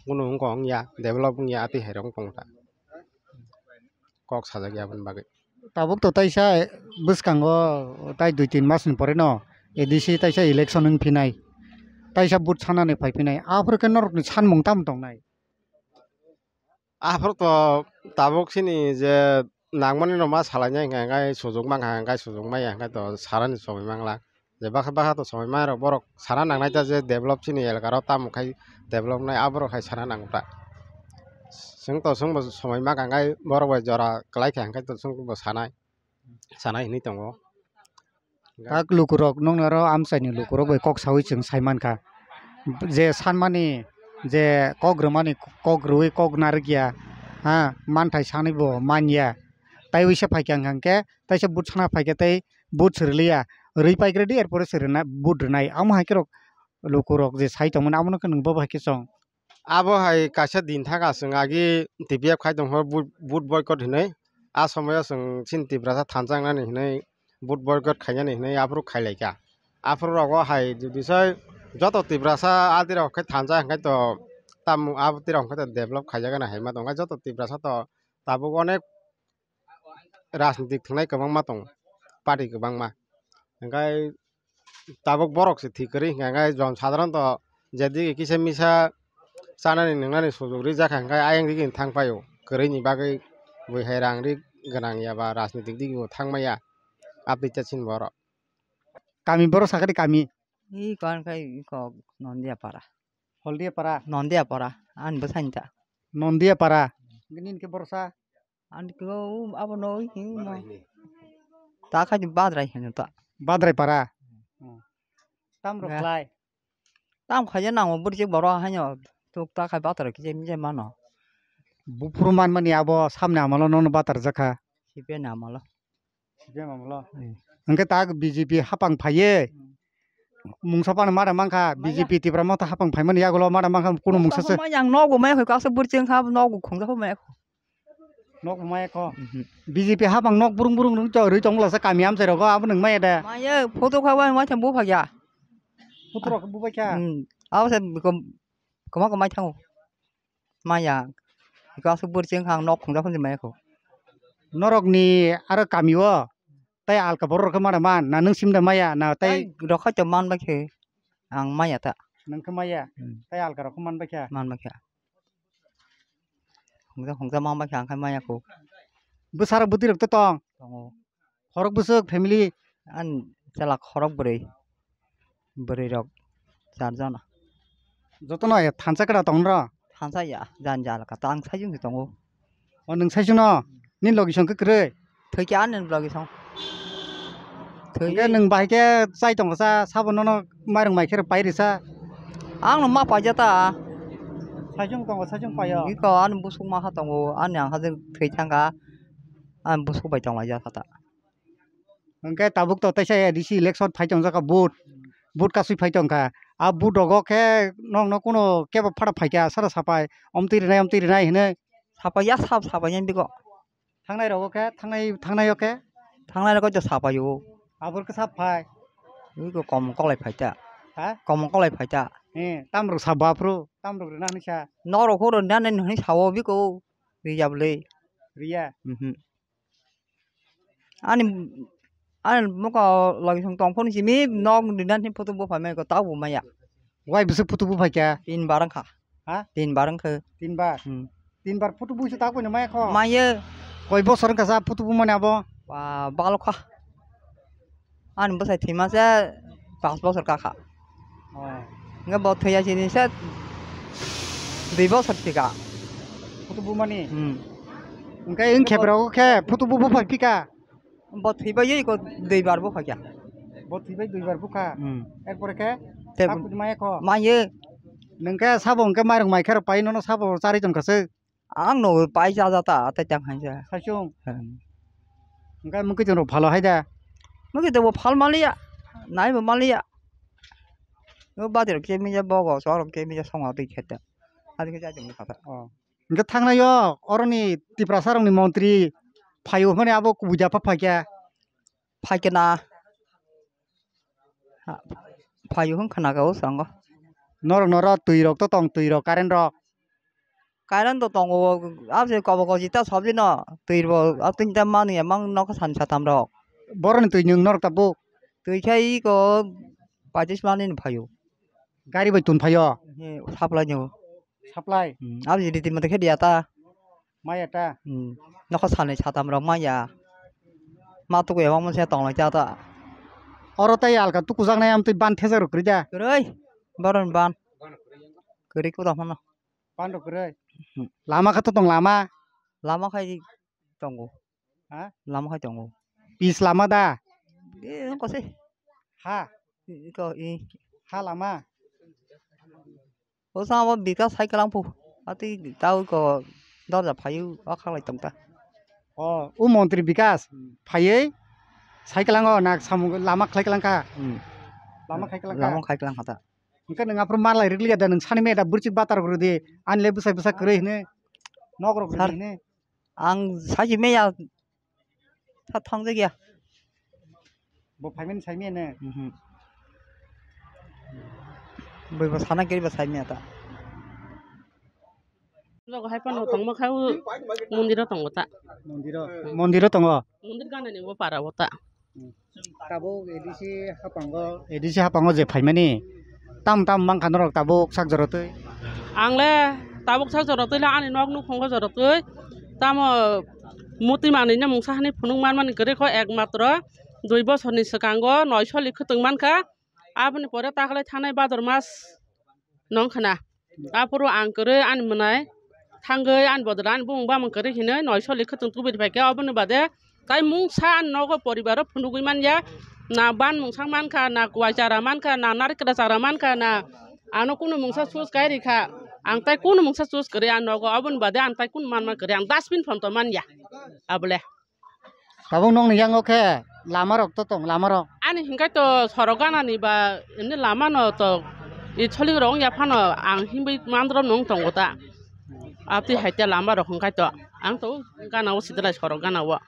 kunu wngkha wngya, develop wngya, atwi hai rok wngkha wngkha. Kok sajak ya aboni bagwi. Tabuk to taisa bwskango tai dui tin mas ni pore no A D C taisa election wng phinai, taisa vote sanani phai phinai, aphuru khe norokni sanmung tamo tongnai? Aphuru to tabuk chini je nangmani no ma salainai hwnka hwnkhe sujuk mankha hwnka sujuk maya hwnka to sarani chomwi mangla. Je bakha bakha to chomwi mangrok borok sana nangnai ta je develop chini elaka rok tamo khai develop nai aborok hai sana nango ta. Chwng to chwngbo chomwi mankha hwnka borok bai jora kwlai kha hwnka to chwngbo sanai, sanai hinwi tongo. Tak lukurok nokni oro amchaini lukurok bai kok saui chwng sai mankha. Je sanmani je kok rwmani kok rwui kok narwkya ha manthai sanaibo manya. Tai uisa phaikha hwnkha hwnkhe taisa vote sana phaikha tei vote swrwliya. Rwi paikredi erpore se rwna vote rwnai. Amo hai khe rok lukurok je sai tongmani abono khe nwng bobo hai khe chong. Abo hai kaisa din thaka chwng agi T P F khai tongkha vote, vote boycott hinwi. A somoyo chwng chini Tiprasa thansa wngnani hinwi vote boycott khainani hinwi aphuru khailaikha. Aphuru rogo hai judisai joto Tiprasa adirok khe thansa hwnkhe to tamo adirok hwnkhe to develop khaijagani hai ma tongkha joto Tiprasa to tabuk onek rajnitik thwngnai kwbangma tongo, party kwbangma. Hwnkhe tabuk borok se thik kwrwi hwnkha hwnkhe jon sadharon to jedigi kisa misa chanani nwngnani sujuk rijak kha hwnkhe ayang digi thang paio, kwrwini bagwi bui hai rang ri gwnang ya ba rajnitik digi bo thang maya, abdi cha chini borok. Kami borok sakha di kami? I kon khai i kok Nondia para. Holdia para? Nondia para, ani bwsani ta. Nondia para. Nini ke borsa? Ani ko abo no hi mo. Ta khai di Badrai hino ta. Badrai para. Hmm. Tam rok Ya. Khlai. Tam khai je nango burjik borok haino tuk ta khai Badrai kije mije mano. Buphuru manmani abo samne amalo nono Badrai jakha. Sipe na amalo. Sipe na amalo. Hmm. Hwnkhe tak B J P hapang phaiye. Hmm. Mungsa phano mada mankha, maya. B J P Tipra Motha hapang phaimani yagulo mada mankha kuno mungsa se. Maya ang nogo maya kho, kaisa burcheng kha nogo khongjak maya kho. Nok maya kho. Mhm. B J P hapang nok burung burung rwng to rwi tong lasa kami amchai rogo abo nwng maya da. Maya photo kha bai mai thang buphakya. Photo rok bubaikha. Hmm. Abo se kom koma koma thango. Maya. Iko asuk burcheng khang nok khungja phunji maya kho. Norok ni aro kami o tai alka borok rok mara man na nwng sim da maya na tai. Tai rok khai to man bai khe ang maya ta. Nwng khe maya. Hmm. Tai alka rok man bai kha. Man bai kha. Hongja hongja mang bai kha ang khai maya kho. Bwsarok bwtwi rok to tong. Tongo. Khorok bwswk family? Ani chwla khorok bwrwi. Bwrwi rok char jona. Jotono ya thansa kwda tong nw? Thansa ya, jan jal ka tang sai jung tongo. O nwng sai jung no? Ni logi song kwrwi? Thwi khe ani logi song. Thwi. Hwnkhe nwng bahai khe chai tongo sa, sabo nono mairung mai khe pai risa. Ang no ma paija ta. Sai jung tongo, sai jung paio. Iko ani busuk ma ha tongo, ani ang ha jeng thwi thangka. Ani busuk bai tong laijak kha ta. Hwnkhe tabuk to teisa A D C election phai tong jakha vote. Vote kasui phai tong kha. A vote rogo khe nokno kuno kebo phara phai kha sara sapai. Omtwi rinai, omtwi rinai hinwi. Sapai ya sap sapai ya biko. Thangnai rogo khe, thangnai, thangnai o khe? Thangnai rogo to sapai o. Abor khe sap phai. Biko kom kolai phai ta. Ha? Kom kolai phai ta. Eh, tamrok sap ba phru, tamrok rina hinwi sa. Norok horo nani hinwi sao biko. Riya bwle. Riya? Mhm. Ani, ani muka lagi song tong phone simi nok dinan hin photo bo phaimai ko tau bo maya. Wai bwswk photo bo phaikha? Tin bar wngkha. Ha? Tin bar wngkha. Tin bar? Hmm. Tin bar photo bo se tau bo maya kho? Maya. Koi bosor wngkha sa photo bo mani abo? Ba, balo kha. Ani bwsai thwima se panch bosor kakha. Oh. Hwnkhe bo thwiya sini se dui bosor thwikha. Photo bumani? Hmm. Hwnkhe wng kheprok khe photo bu buphai phika? Bo thwibai iko dui bar buphaikha. Bo thwibai dui bar bukha? Hmm. Erpore khe? Te sak maya kho? Maya. Nwng khe sabo hwnkhe mairung mai khe rw pai nono sabo charwi tongkha se? Ang no pai cha ja ta, tai tang hai ja. Saichung. Hmm. Hwnkhe mukitwng rok phalo hai da. Mukitwng bo phal maliya. Nai bo maliya. O bati rok khe mija bogo, so rok khe mija songo twi khe ta. Adi khe jai tong kha ta. Oh. Hwnkhe thangnai o oroni Tiprasa rokni montri phaio hwnmani abo kubui da pha phaikha. Phaikhe na. Ha, phaio hwn khna ka o srango. Norok norok twi rok to tong, twi rok current rok. Current to tongo, abo se kobo kochi ta sabji no, twi bo, abo twi ta mani emang nokha san satam rok. Boroni twi nwng norok tabuk? Twi khe iko pachis mani ni phaio. Gari bai tun phaio? He, supply nyo. Supply? Hmm, abo je riti mate khe dia ta. Maya ta? Hmm, nokha sanwi satam rok maya. Ma tuku emang mose tong lai ta ta. Oro tai alka tuku jak nai am twi ban thesa rok kwrwi da? Kwrwi, boron ban. Kwrwi kuda hono. Pando kwrwi. Hmm. Lama kha to tong lama? Lama khai tongo. Ha? Lama khai tongo. Pis lama da? E, wng kose. Ha? Iko, i. Ha lama? O sa abo bika sai kalang pu. Ati tau ko dorja phayu, o khalai tong ta. O, o montri Bikas. Hmm. Phaiwi sai kalango nak samung lama khlai kalang kha. Hmm. Lama khai kalang kha. Lama khai kalang kha ta. Hwnkhe nwng aphuru malai rwgwliya da, nwng sani meda bwrwchik batar rw di, ani le bwsai bwsa kwrwi hwnwi, nok rok rw di hwnwi. Ang sachi meya tha thangjakya. Bo phaimani saimiyano? Mhm. Bwrwi bo sana kiri bo saimiya ta. Logo hai phano tongma kha o mondiro tongo ta. Mondiro, mondiro tongo? Mondir ganani bo para o ta. Tabuk A D C hapango, A D C hapango je phaimani, tam tam mankha norok tabuk sak jora twi? Ang le tabuk sak jora twi le ani nok nukhungo jora twi. Tamo muti manwi no mungsa hani phunuk manmani kwrwi kho, ekmatro dui bosorni swkango noisoli khwtwng mankha. Aboni pore takhwlai thanai Bhador mas nong khna. Aphuru ang kwrwi ani mwnai thangwi ani bodol ani bumung bamung kwrwi hinwi noisoli khwtwng tubui bai khe, oboni bade tai mungsa ani nogo poribaro phunugwi manya, na ban mungsa mankha, na kwai chara mankha, na narikra chara mankha, na ano kunu mungsa choose kai rikha. Ang tai kunu mungsa choose kwrwi ani nogo, oboni bade ang tai kunu manma kwrwi, ang dustbin phano to manya abole. Tabuk nokni yango khe lama rok to tong, lama rok. Ani hinkhai to sorok ganani ba emni lama no to i soling rok wngya phano ang himwi mandro nung tongo ta. Abtwi hai te lama rok hinkhai to Ang to gana o sidilai sorok gana o.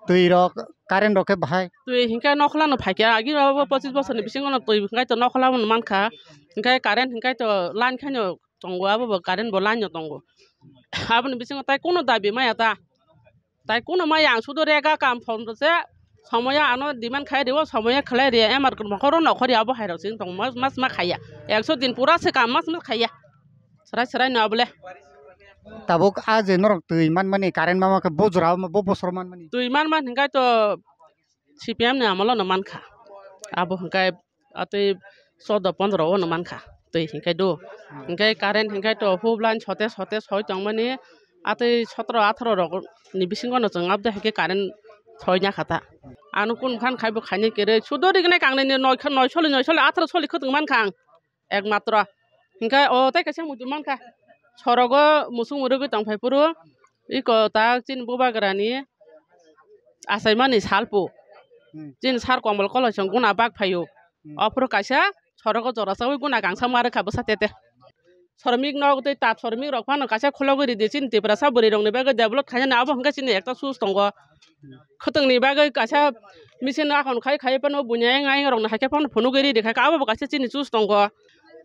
Twi rok, current rok khe bahai. Twi hinkhe nokhla no phaikha, agi abo pochis bosor ni bisingo no twi hinkhe to nokhla no mankha, hinkhe current hinkhe to line khaino tongo, abo bo current bo line no tongo. Aboni bisingo tai kuno dabi maya ta, tai kuno maya, ang sudo rega kam phone rw se, somoya ano demand khai rio, somoya khlai ria, emar mokhoro nokhori abo hai rok sing tong mas mas ma khaiya, ekso din pura se kam mas mas khaiya, serai serai no abole. Tabuk a je norok twi manmani current mama khe bo jora bo bosor manmani. Twi manma hinkhe to C P M ni amolo no mankha. Abo hinkhe atwi chordo pondro o no mankha. Twi hinkhe do. Hinkhe current hinkhe to hub line sote sote soi tongmani atwi sotro atharo rok ni bisingo no chwng abde hinkhe current soi nya kha ta. Ano kun khan khaibo khaini kere sudo rignai kangnai ni noi kha noi soli noi soli atharo soli khwtwng mankha ang. Ekmatro. Hinkhe o tei kaisa muitu mankha. Sorogo musuk murugwi tongphai phuru. Iko ta chini bubagrani achaimani salpu. Hmm. Chini sar kombol koloi song guna bak phaio. Hmm. Ophuru kaisa sorogo jora chawi guna gangsa ma rwkha bwsa tete. Sormik nok tei tat sormik rok phano kaisa khulogwi ridi chini Tiprasa bwrwi rokni bagwi develop khainani abo hwnkhe chini ekta sus tongo. Khwtwngni bagwi kaisa machine akhon khai khai phano buini ayang ayang rokno hai khe phano phunugwi ridi khai kha, abo bo kaisa chini choose tongo.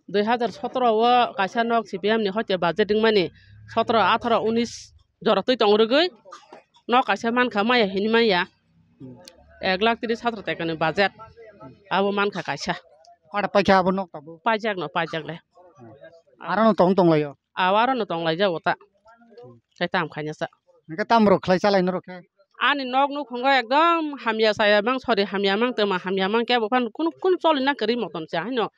Dui hazar sotro o kaisa nok C P M ni hoite budget wngmani sotro, atharo, unis jora twi tong rwgwi nok kaisa mankha maya hini maya ek lakh tris hazar taka ni budget abo mankha kaisa. Kora paikha abo nok tabuk? Paijak no, paijak le. Aro no tong tong laio? Aw, aro no tong lai jago ta. Khe tam khaina sa. Hingke tam rok khlai chalai norok khe? Ani nok nukhungo ekdom hamya chaya mang sori hamya mang twma hamya mang kebo phan kun kun choli na kwrwi motom cha haino.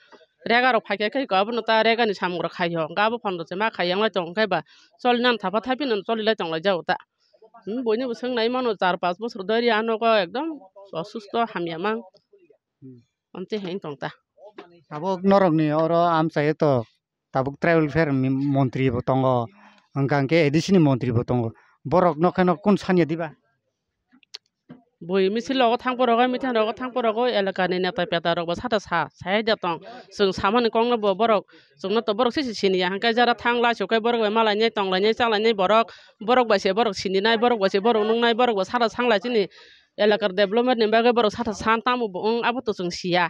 Rega rok phaikha khe abono ta rega ni samung rok khai ho. Hingke abo phan rok se ma khai yang lai tong khe ba choli nan thapa thapi nan choli lai tong lai jago ta. Hmm, boini bo swng nai mano char pas bosor dori a nogo ekdom osusto hamya mang. Hmm. Amte hein tong ta. Abo norok ni oro amchai to. Tabuk tribal welfare ni montri bo tongo, hwnkha hwnkhe A D C ni montri bo tongo. Borok no kheno kun sanya diba? Bui misil rogo thang porogo, meeting rogo thang porogo, elaka ni neta peta rok bo sata sa, sai da tong. Chwng samani kok no bo borok, chwng no to borok sisi sini ya, hwnkhe jara thang lai sukai borok bai malai nai, tong lai nai, cha lai nai borok, borok bai se borok sini nai, borok bai se borok nung nai, borok bo sata sang lai chini elakar development ni bagwi borok sata san tamo bo wng, abo to chwng siya.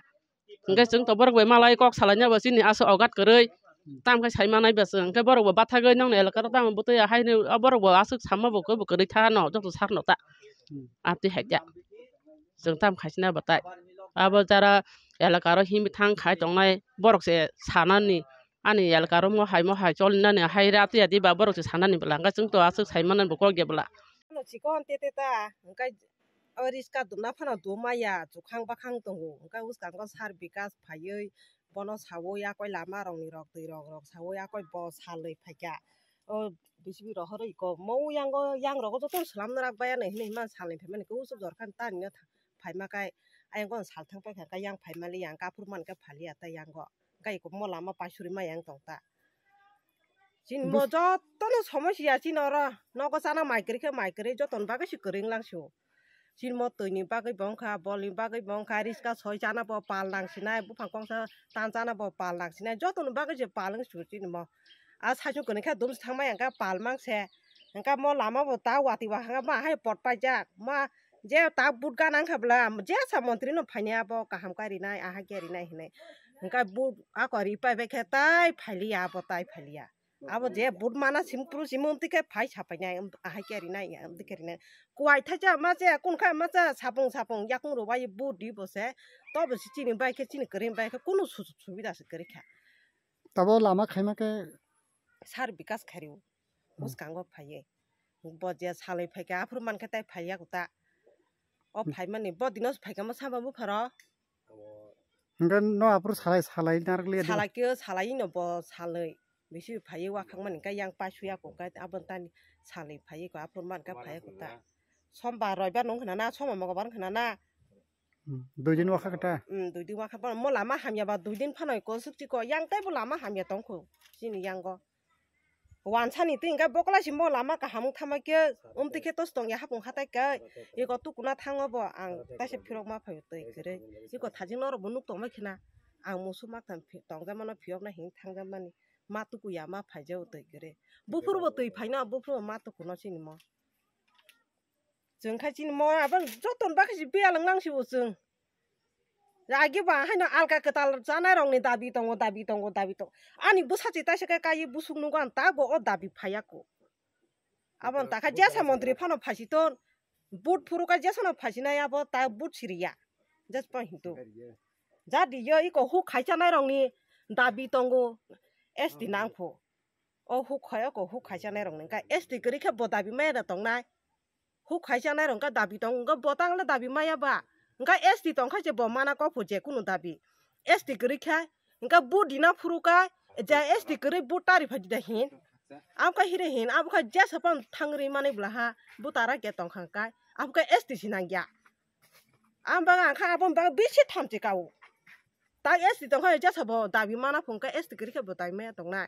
Hingke chwng to borok bai malai kok salaina bo chini aswk ogat kwrwi. Tam khe sai manai bo chwng, hingke borok bo bathagwi nokni elaka rok tamo bwtwi haino borok bo aswk sama bo kwrwi tha no joto sak no ta. Hmm. Amtwi hai ta. Chwng tam khaisina bo tai. Abo jara elaka ro himwi thang khai tongnai borok se sanani ani elaka ro mo hai mo hai cholinani hai ra twi adi ba borok se sanani bwla hingke chwng to aswk sai manani bo kok ya bwla. Ano chikon tete ta, hingke O riska dumna phano dum maya, chukhang bakhang tongo. Hwnkhe bwskango sar bikas phaiwi bono sawi, yakoi lama rokni rok twi rok rok sawi, yakoi bo salwi phaikha. O B C B rohorwi iko mo yango, yang rogo joto swlamna rak baya nai hinwi himma salni phaimani khe usuk jorkhani tanino phaima kai ayang bono salthang paikha, yang phaimali yang kaphur mankhe phaliya tei yango. Hwnkhe iko mo lama paisuri maya wng tong ta. Chini mo jotono somosya chini oro. Nogo chana mai kwrwi khe mai kwrwi jotoni bagwi se kwrwi wng lang sio. Chini mo twini bagwi bo wngkha, bolni bagwi bo wngkha, riska soi chana bo pal nang sinai, buphang kongsa tan chana bo pal nang sinai, jotoni bagwi se pal wng sio chini mo. A saichung kwrwi khe dum se thangmai hwnkhe pal mang se. Hwnkhe mo lama bo ta watwi ba hwnkhe ma hai pot paijak. Ma je ta but gana wngkha bwla, je sa montri no phainai abo kaham kai rinai, ahai khe rinai hinwi. Hwnkhe but ako ri pai bai khe tai phailiya, abo tai phailiya. Abo je but mana sim pru sim wng twi khe phai sapai nai, ahai khe rinai, wng twi khe rinai. Kuwai thaisa ma cha, kun kha ma cha, sapung sapung yakung rw bai but di bo se. To bo se chini bai khe, chini kwrwi bai khe kunu sujug subida se kwrwi kha. Tabo lama khaima khe sar bikas khario. Hmm. Bwskango phaiwi. Bo je salwi phaikha, aphuru mankhe tai phaiya kuta. O phaimani, bo dino phaikha mo sabo bupharo. Hwnkhe no aphuru salai, salai narwkliya di? Salai khe, salai no bo salwi. Bisi phaiwi wakhakmani khe yang paisuya ko khe aboni tani salwi phaiwi ko aphuru mankhe phaiya kuta. Sombar, roibar nung khna na, sombar, mogobar nung khna na. Hmm, dui din wakha khe ta? Hmm, dui din wakha phano. Mo lama hamya ba dui din phano iko suk chiko. Yang tei bo lama hamya tong kho. Chini yango. Wansani twi hwnkhe boklai si mo lama kaham wng thama khe, umtwi khe tos tong ya hapung hatai khe. Iko tukuna thango bo ang taisa phirok ma phaio twi kwrwi. Iko thajin norok bo nuk tong bai khna. Ang musu mak tham phi-, tong jamano phiyok na hing thang jamani. Ma tukuya ma phaijao twi kwrwi. Buphuru bo twi phaina, buphuru bo ma tukuno sinimo. Chwng khai chini mo abo joto ni bagwi se biyal wng nang si bo chwng. Agi ba haino alka kwtal chanai rok ni dabi tongo, dabi tongo, dabi tongo. Ani bwsa chi taisa khe kai busuk nugo ang ta bo o dabi phaiya ko. Abo ni takha jesa montri phano phasi ton, but phuru kai jesa no phasi nai abo ta but siriya. Jes pa hintu. Jadi yo iko huk khai chanai rok ni dabi tongo, S T nang pho. O huk khai o ko huk khai chanai rok ni kha S T kwrwi khe bo dabi maya da tongnai. Huk khai chanai rok kha dabi tong, wngkha bo tang le dabi maya ba. Wngkha S T tong kha je bo mana kok pho je kunu dabi. S T kwrwi kha, wngkha but dina phuru kha, je S T kwrwi but tari phai di da hin. Am kha hire hin, abo kha jesa pan thangri mani bwla ha, but tara ke tong kha kai. Abo kha S T si nang ya. Am bang ang kha abo bang bisi thamchi kao. Tak S T tong kha jesa bo dabi mana phung kha S T kwrwi kha bo dabi maya tongnai.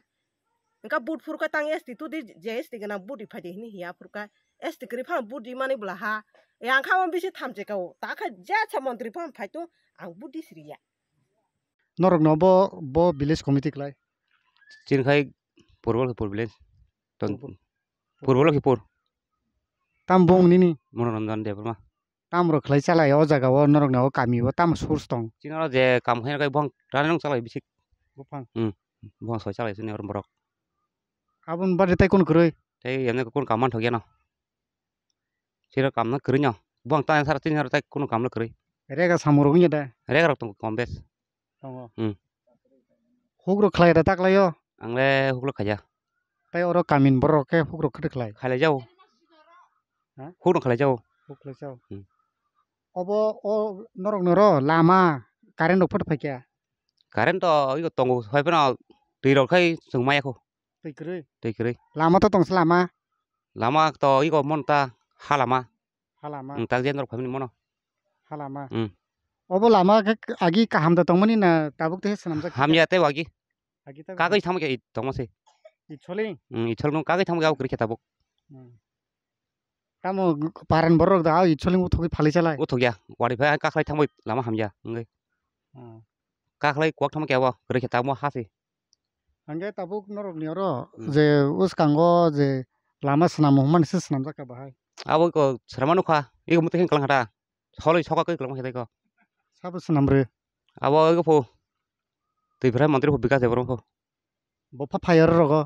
Engka but phuru kha tang S T tu di je S T gana but ri phai di hini hiya phuru kha S T kwrwi phano but ri mani bwla ha. E ang kha o bisi thamchi kao. Ta kha jesa montri phano phai tu ang but di siriya. Norok no bo, bo village committee klai. Chini khai Purbo Lakhipur village. Ton-, Purbo. Purbo Lakhipur. Tam bung nini? Monoranjan Debbarma. Tam rok khlai chalai o jaga o norok ni o kami o tam source tong? Chini oro je kam khaina kai bong rani nung chalai bisik. Buphang. Hmm. Bong soi chalai sini oro borok. Aboni bade tai kun kwrwi? Tai yamne kun kam man thok yano. Sira kam na kwrwi no. Bong ta sara tin sara tai kun kam na kwrwi. Rega samung rok wngya da? Rega rok tongo kom bes. Tongo. Hmm. Huk rok khlai da taklai o? Ang le huk rok khaija. Tai oro kamin borok khe huk rok khwtwk khlai? Khailai jao. Ha? Huk rok khailai jao. Huk khlai jao. Hmm. Obo o norok noro lama current rok phwt phaikya? Current to oi tongo, phai phano twi rok khai chwng maya kho. Twi kwrwi? Twi kwrwi. Lama to tongsa lama? Lama to oi go mon ta ha lama. Ha lama. Hmm, tak jen rok phaimani mono. Ha lama. Hmm. Obo lama khe agi kaham da tongmani na tabuk tei swnamjak? Hamya tei agi. Agi tabuk. Kagwi thangma khe tongma se. Icholi? Hmm, ichol no kagwi thangma khe abo kwrwi khe tabuk. Hmm. Tamo paran borok da icholi uthogwi phalwi chalai? Uthogya. Wari phai kakhlai thangbai lama hamya wngwi. Hmm. Kakhlai kwak thangma khe abo kwrwi khe tabuk ha se. Hingke tabuk norok ni oro hmm je uskango je lama swnam hwnmani se swnamjak kha bahai. Abo iko swnam nukha, iko muitu khe kwlang kha ta. Soloi soka khe kwlang kha ta iko. Sabo swnam rw? Abo iko pho. Twipra mantri pho Bikas Debbarma pho. Bo pha phai oro rogo?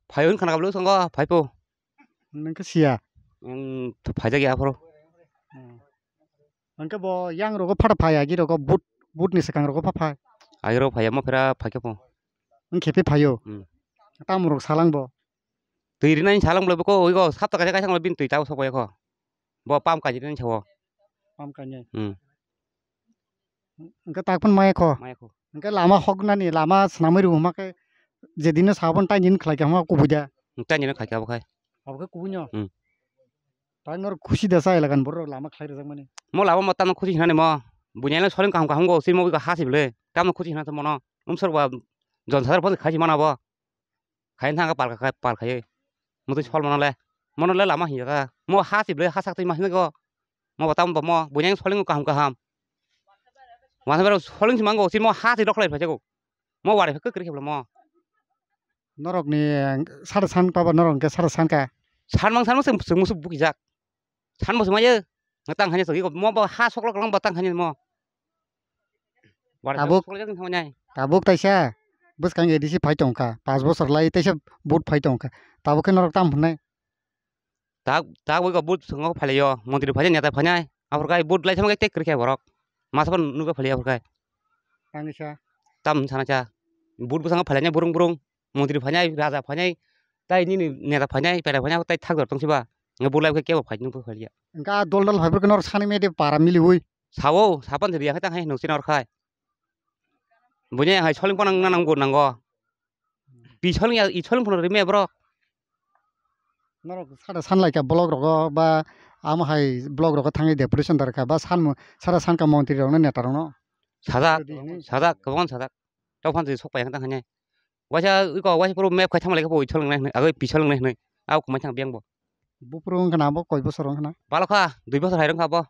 Phai wng khana kablo songo phai pho. Nung khe siya? Ang phaijak ya aphuru. Hmm. Hwnkhe bo yang rogo phata phai agi rogo but, but ni swkang rogo pha phai. Agi rogo phai mo phera phai khe pho. Wng khe phi phaio. Hmm. Tamo rok salang bo. Twi rinai salang bo ko oi go sapta kaisa kaisa bini twi tao sok bai kho. Bo pam kaji rinai sao. Pam kaji. Hmm. Hwnkhe tak phun maya kho. Maya kho. Hwnkhe lama hoknani, lama swnamwi rwma khe jedino sabon tainino khlai kha hwnma kubui da. Tainino khlai kha abo khai. Abo khe kubui no? Hmm. Tai norok khusi da sa elakan borok lama khlai rwjakmani. Mo lama mo tamo khusi hinani mo. Bunyano soling kaham kaham go simo ha sibole. Tamo khusi hinani mono. Umsor ba jon sadar phone khai si mana bo. Khai thang ka pal khai pal khai. Mutui sol mono le. Mono le lama hinjaka. Mo ha sibole ha sak twi ma hingo. Mo batam bo mo bunyang soling kaham kaham. Masa bero soling si mango si mo ha si doklai phai jago. Mo wari phai kwkri kheblo mo. Norok ni sara san paba norok ke sara san ka. San mang san mang seng seng musu buki jak. San musu maye. Ngatang hanya sogi mo bo ha sok lok lang batang hanya mo. Wari tabuk sok lok jak thang nyai. Tabuk taisa. Bwskang A D C phai tongkha. Pas bosor lai taisa vote phai tongkha. Tabuk khe norok tam hwnai. Tak, tak bai ko but songo phalaio, montri phainai, neta phainai, aphuru kai but lai thangma kai tek kwrwi khe borok. Masa phano nukha phalaio aphuru kai. Tangwi sa. Tam sana cha. But bwskango phalainai burung burung, montri phainai, raja phainai, tai nini neta phainai, pera phainai, tai thak jor tong siba. Nge but lai khe kebo phai nukha phalaia. Engka dol dol phai phuru norok sani mede para miliwi. Sao, sapan jodi yakhai tang hai nung sina orkhai. Bunya hai soling panang nanang go nango. Pi soling ya, i soling phano rime bro. Norok sara san lai kha block rogo ba amo hai block rogo thangwi deputation dar kha ba san mo-, sara san kha montri rokno neta rokno. Sajak, rwdi hwnwi. Sajak, kwbangma sajak. Tei phan twi sok pai kha tang hwnwi. Waisa iko waisa phuru map khai thang lai kha bo i soling nai hwnwi, agwi pi soling nai hwnwi. Abo kwmai thang biyang bo. Buphuru wng khna abo koi bosor wng khna? Balo kha, dui bosor hai rwng kha bo.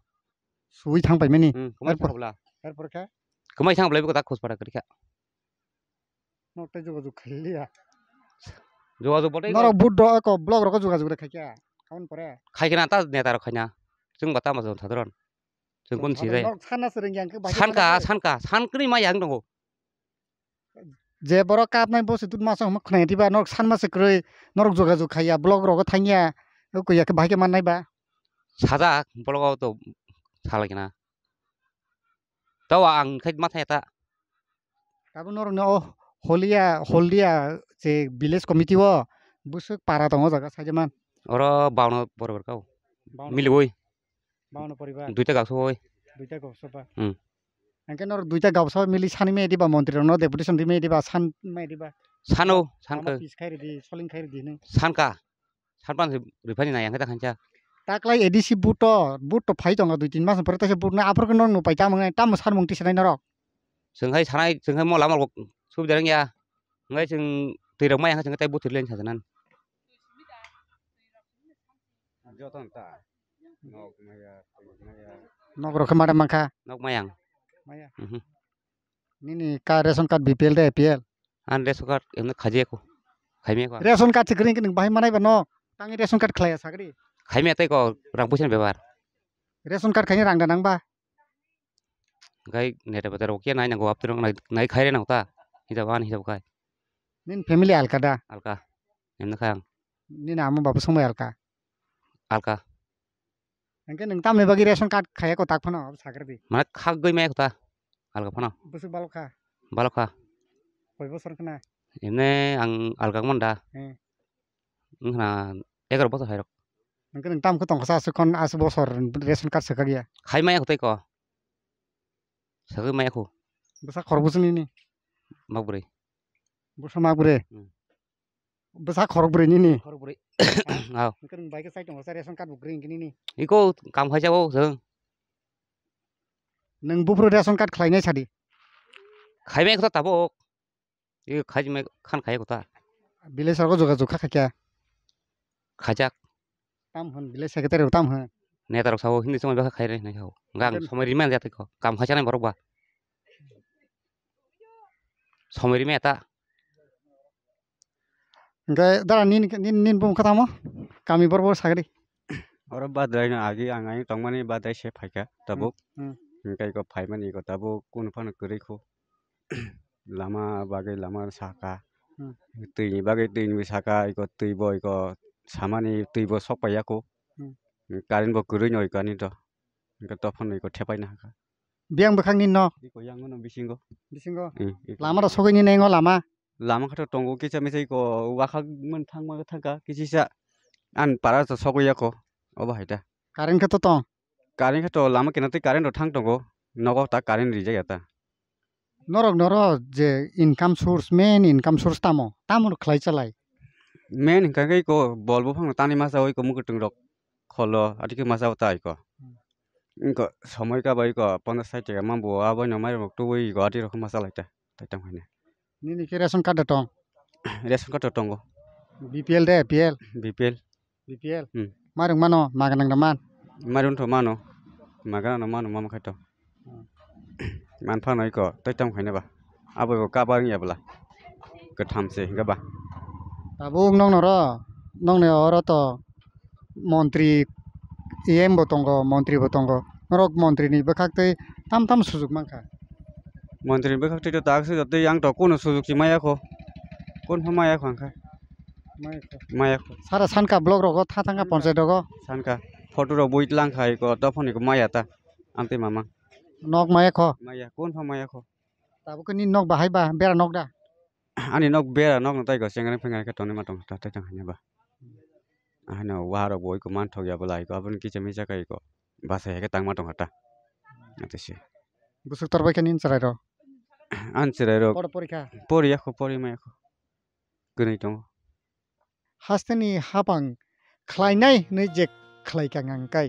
Suwi thang pai mani. Hmm, kwmai thang bwla. Erpor khe? Kwmai thang bwlai bo kwtak khus para kwrwi kha. Nok tei jogajog khailiya. Jogajog bote norok vote do eko block rogo jogajog rw khaikha. Aboni pore khaikhe na ta neta rok khaina. Chwng ba tamo jong sadharon. Chwng kun si jai. Norok sanna se rwngya hwnkhe bai sanka, sanka, san kwrwi ma yang tongo. Je borok kapnai bo se tut masa hwnma khwnai diba norok sanma se kwrwi norok jogajog khaiya block rogo thangya. O kwiya khe bahai khe mannai ba. Sajak block o to salai kena. Tao ang khai ma thaya ta. Tabuk norokno o Holia, Holdia je village committee o bwswk para tongo o jaga sajeman. Oro baono borobar kau. Baono. Miliwi. Baono poribar. Duita gakso oi. Duita gakso ba. Hmm. Hingke norok duita gakso mili sani me diba montri rokno deputation di me diba san me diba. Sano, sanka. Pis khai ridi, soling khai ridi hwnwi. Sanka. Sarpan rifani nai ang khe ta khancha. Taklai A D C vote to, vote to phai tongo dui tin mas ni pore taisa vote no aphuru khe norok nupai tamo nai tamo sarmung tisanai norok. Chwng hai sanai, chwng hai mo lama rok subida wngya. Hwnkhai chwng twi rok maya hwnkhai chwng tai buthur len sajanan. Joto ta. Nok maya, nok maya. Nok rok khe mada mankha. Nok mayang. Maya. Mhm. Nini ka ration card B P L de A P L? An ration card emne khajiya ko. Khaimya ko. Ration card se kring kring bahai manai ba no. Tangi ration card khlaiya sagri. Khaimya tai ko rang puisa ni bebar. Ration card khaini rang da nang ba? Gai neta betar okia nai nango aptirong nai, nai khaire nang ta. Hita ban hita kai. Nin family alka da? Alka. Emne khang. Nini ama babu songbai alka? Alka. Hingke nwng tamni bagwi ration card khaiya kwtak phano abo sakhe di. Mane khagwi maya kwta. Alga phano. Bwswk balok kha? Balok kha. Koi bosor khna? Emne ang alga manda. Hmm. Wngkhna egaroh bosor hairok. Hingke nwng tam khe tongkha sa aswk khon aswk bosor ration card swkakya. Khai maya kwtai ko. Swkagwi maya khu. Bwsa khorok bwswk nini? Mak bwrwi. Bwsa mak bwrwi? Hmm. Bwsa khorok bwrwi nini? Khorok bwrwi. Aw. Hwnkhe nwng bai khe sai tongo, sa ration card bo kwrwi hwnkhe nini? Iko kam khaisa o chwng. Nwng buphuru ration card khlainai sadi? Khaimai kho tabuk. Iko khaimai khan khaiya kho ta. Village rogo jogajog kha khaikha? Khaijak. Tam hwn, village secretary rok tam hwn. Neta rok sao hindi somoi bwkha khairwi hinwi sao. Hwnkhe ang somoi rima ya tei ko. Kam khaisa nai borok ba. Somoi rima ya ta. Hwnkhe dara nini, nini, nini bumung kha tamo? Kami borok borok sagri. Oro badrai no agi ang ani tongmani badrai se phaikha tabuk. Hmm, hmm. Hwnkhe iko phaimani iko tabuk kunu phano kwrwi kho. Lama bagwi lama saka. Hmm. Twi ni bagwi twi ni saka, iko twi bo iko samani twi bo sok paiya kho. Hmm. Current bo kwrwi no iko ani to. Hwnkhe to phano iko thepai na hakha. Biyang bwkhak ni nok? Iko yang no bisingo. Bisingo? Hmm, iko. Lama rok sogwi ni nengo lama? Lama khato tongo kisa misa iko wakhak man thangma thangkha kisisa. An para to sogwi ya kho. Obo hai ta. Current khe to tong? Current khe to lama kena tei current rok thang tongo, nogo ta current rijak ya ta. Norok noro je income source, main income source tamo? Tamo rok khlai chalai? Main hwnkha khe iko bol buphang tani masa o iko mwkhwtwng rok kholo, atiki masa o ta iko. Hmm. Iko somoi ka bai iko ponchash sait taka mambo, aboino mairok tuwi iko ati rok masa lai ta, tai tong haine. Nini khe ration card da tong? Ration card da tongo. B P L de, A P L? B P L. B P L? Hmm. Mairung mano, maganang da man? Mairung to mano, maganang no mano, mama khaito. Hmm. Man phano iko, tei tong khaina ba. Abo iko kabar wngya bwla. Kwtham se, hwnkhe ba. Tabuk nokno ro, nokni oro to montri, E M bo tongo, montri bo tongo. Norok montri ni bwkhak tei tam tam sujuk mankha. Montri ni bwkhak tei to tak se jotoi yang to kuno sujuk si maya kho. Kun pha maya kho ang kha. Maya kho. Maya kho. Sara sanka block rogo tha thangkha panchayat rogo. Sanka photo rok bui tlang khai ko to phone ko maya ta. Ang tei mama. Nok maya kho. Maya kun pha maya kho. Tabuk ni nok bahai ba bera nok da. Ani nok bera nok no tai ko sengre phengre khe tonwi ma tong ta tai tang hanya ba. Ahino waha rok bo iko man thok ya bwla iko aboni kicha misa kha iko basa ya khe tangma tong kha ta. Atisi. Bwswk tor bai khe nini chwrai rok? Ani chwrai rok. Poro porikha. Pori ya kho pori ma ya kho. Kwnwi tongo. Hasteni hapang khlainai hwnwi je khlai kha ngang kai.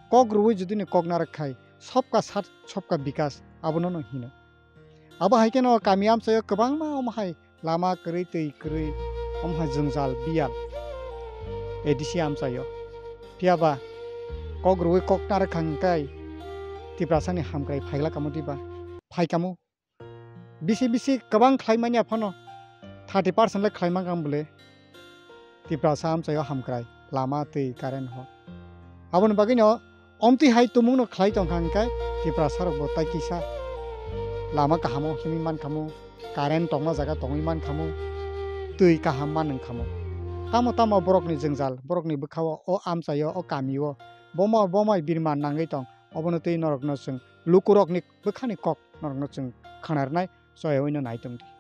Kok rwui judini kok narwk khai, sobka sat, sobka bikas, abono no hino. Abo hai kheno kami amchaio kwbangma omo hai lama kwrwi, twi kwrwi, omo hai jwngjal biyal A D C amchaio. Phiya ba kok rwui kok narwk kha hwn kai Tiprasani hamkrai phaigla kamo diba? Phai kamo? Bisi bisi kwbang khlai manya phano thirty percent le khlai mankha bwle Tiprasa amchaio hamkrai, lama, twi, current, hor. Aboni bagwino omtwi hai tumungno khlai tongkha hwnkhe Tiprasarokbo tai kisa lama kahamo himwi mankhamu, current tongma jaga tongwi mankhamu, twi kaham man wngkhamu. Tamo tamo borokni jwngjal, borokni bwkhao o amchaio, o kamio bomoi bomoi birman nangwi tong, obono twi norokno chwng lukurokni bwkhani kok norokno chwng khwnarnai, choyaoino nai tongdi.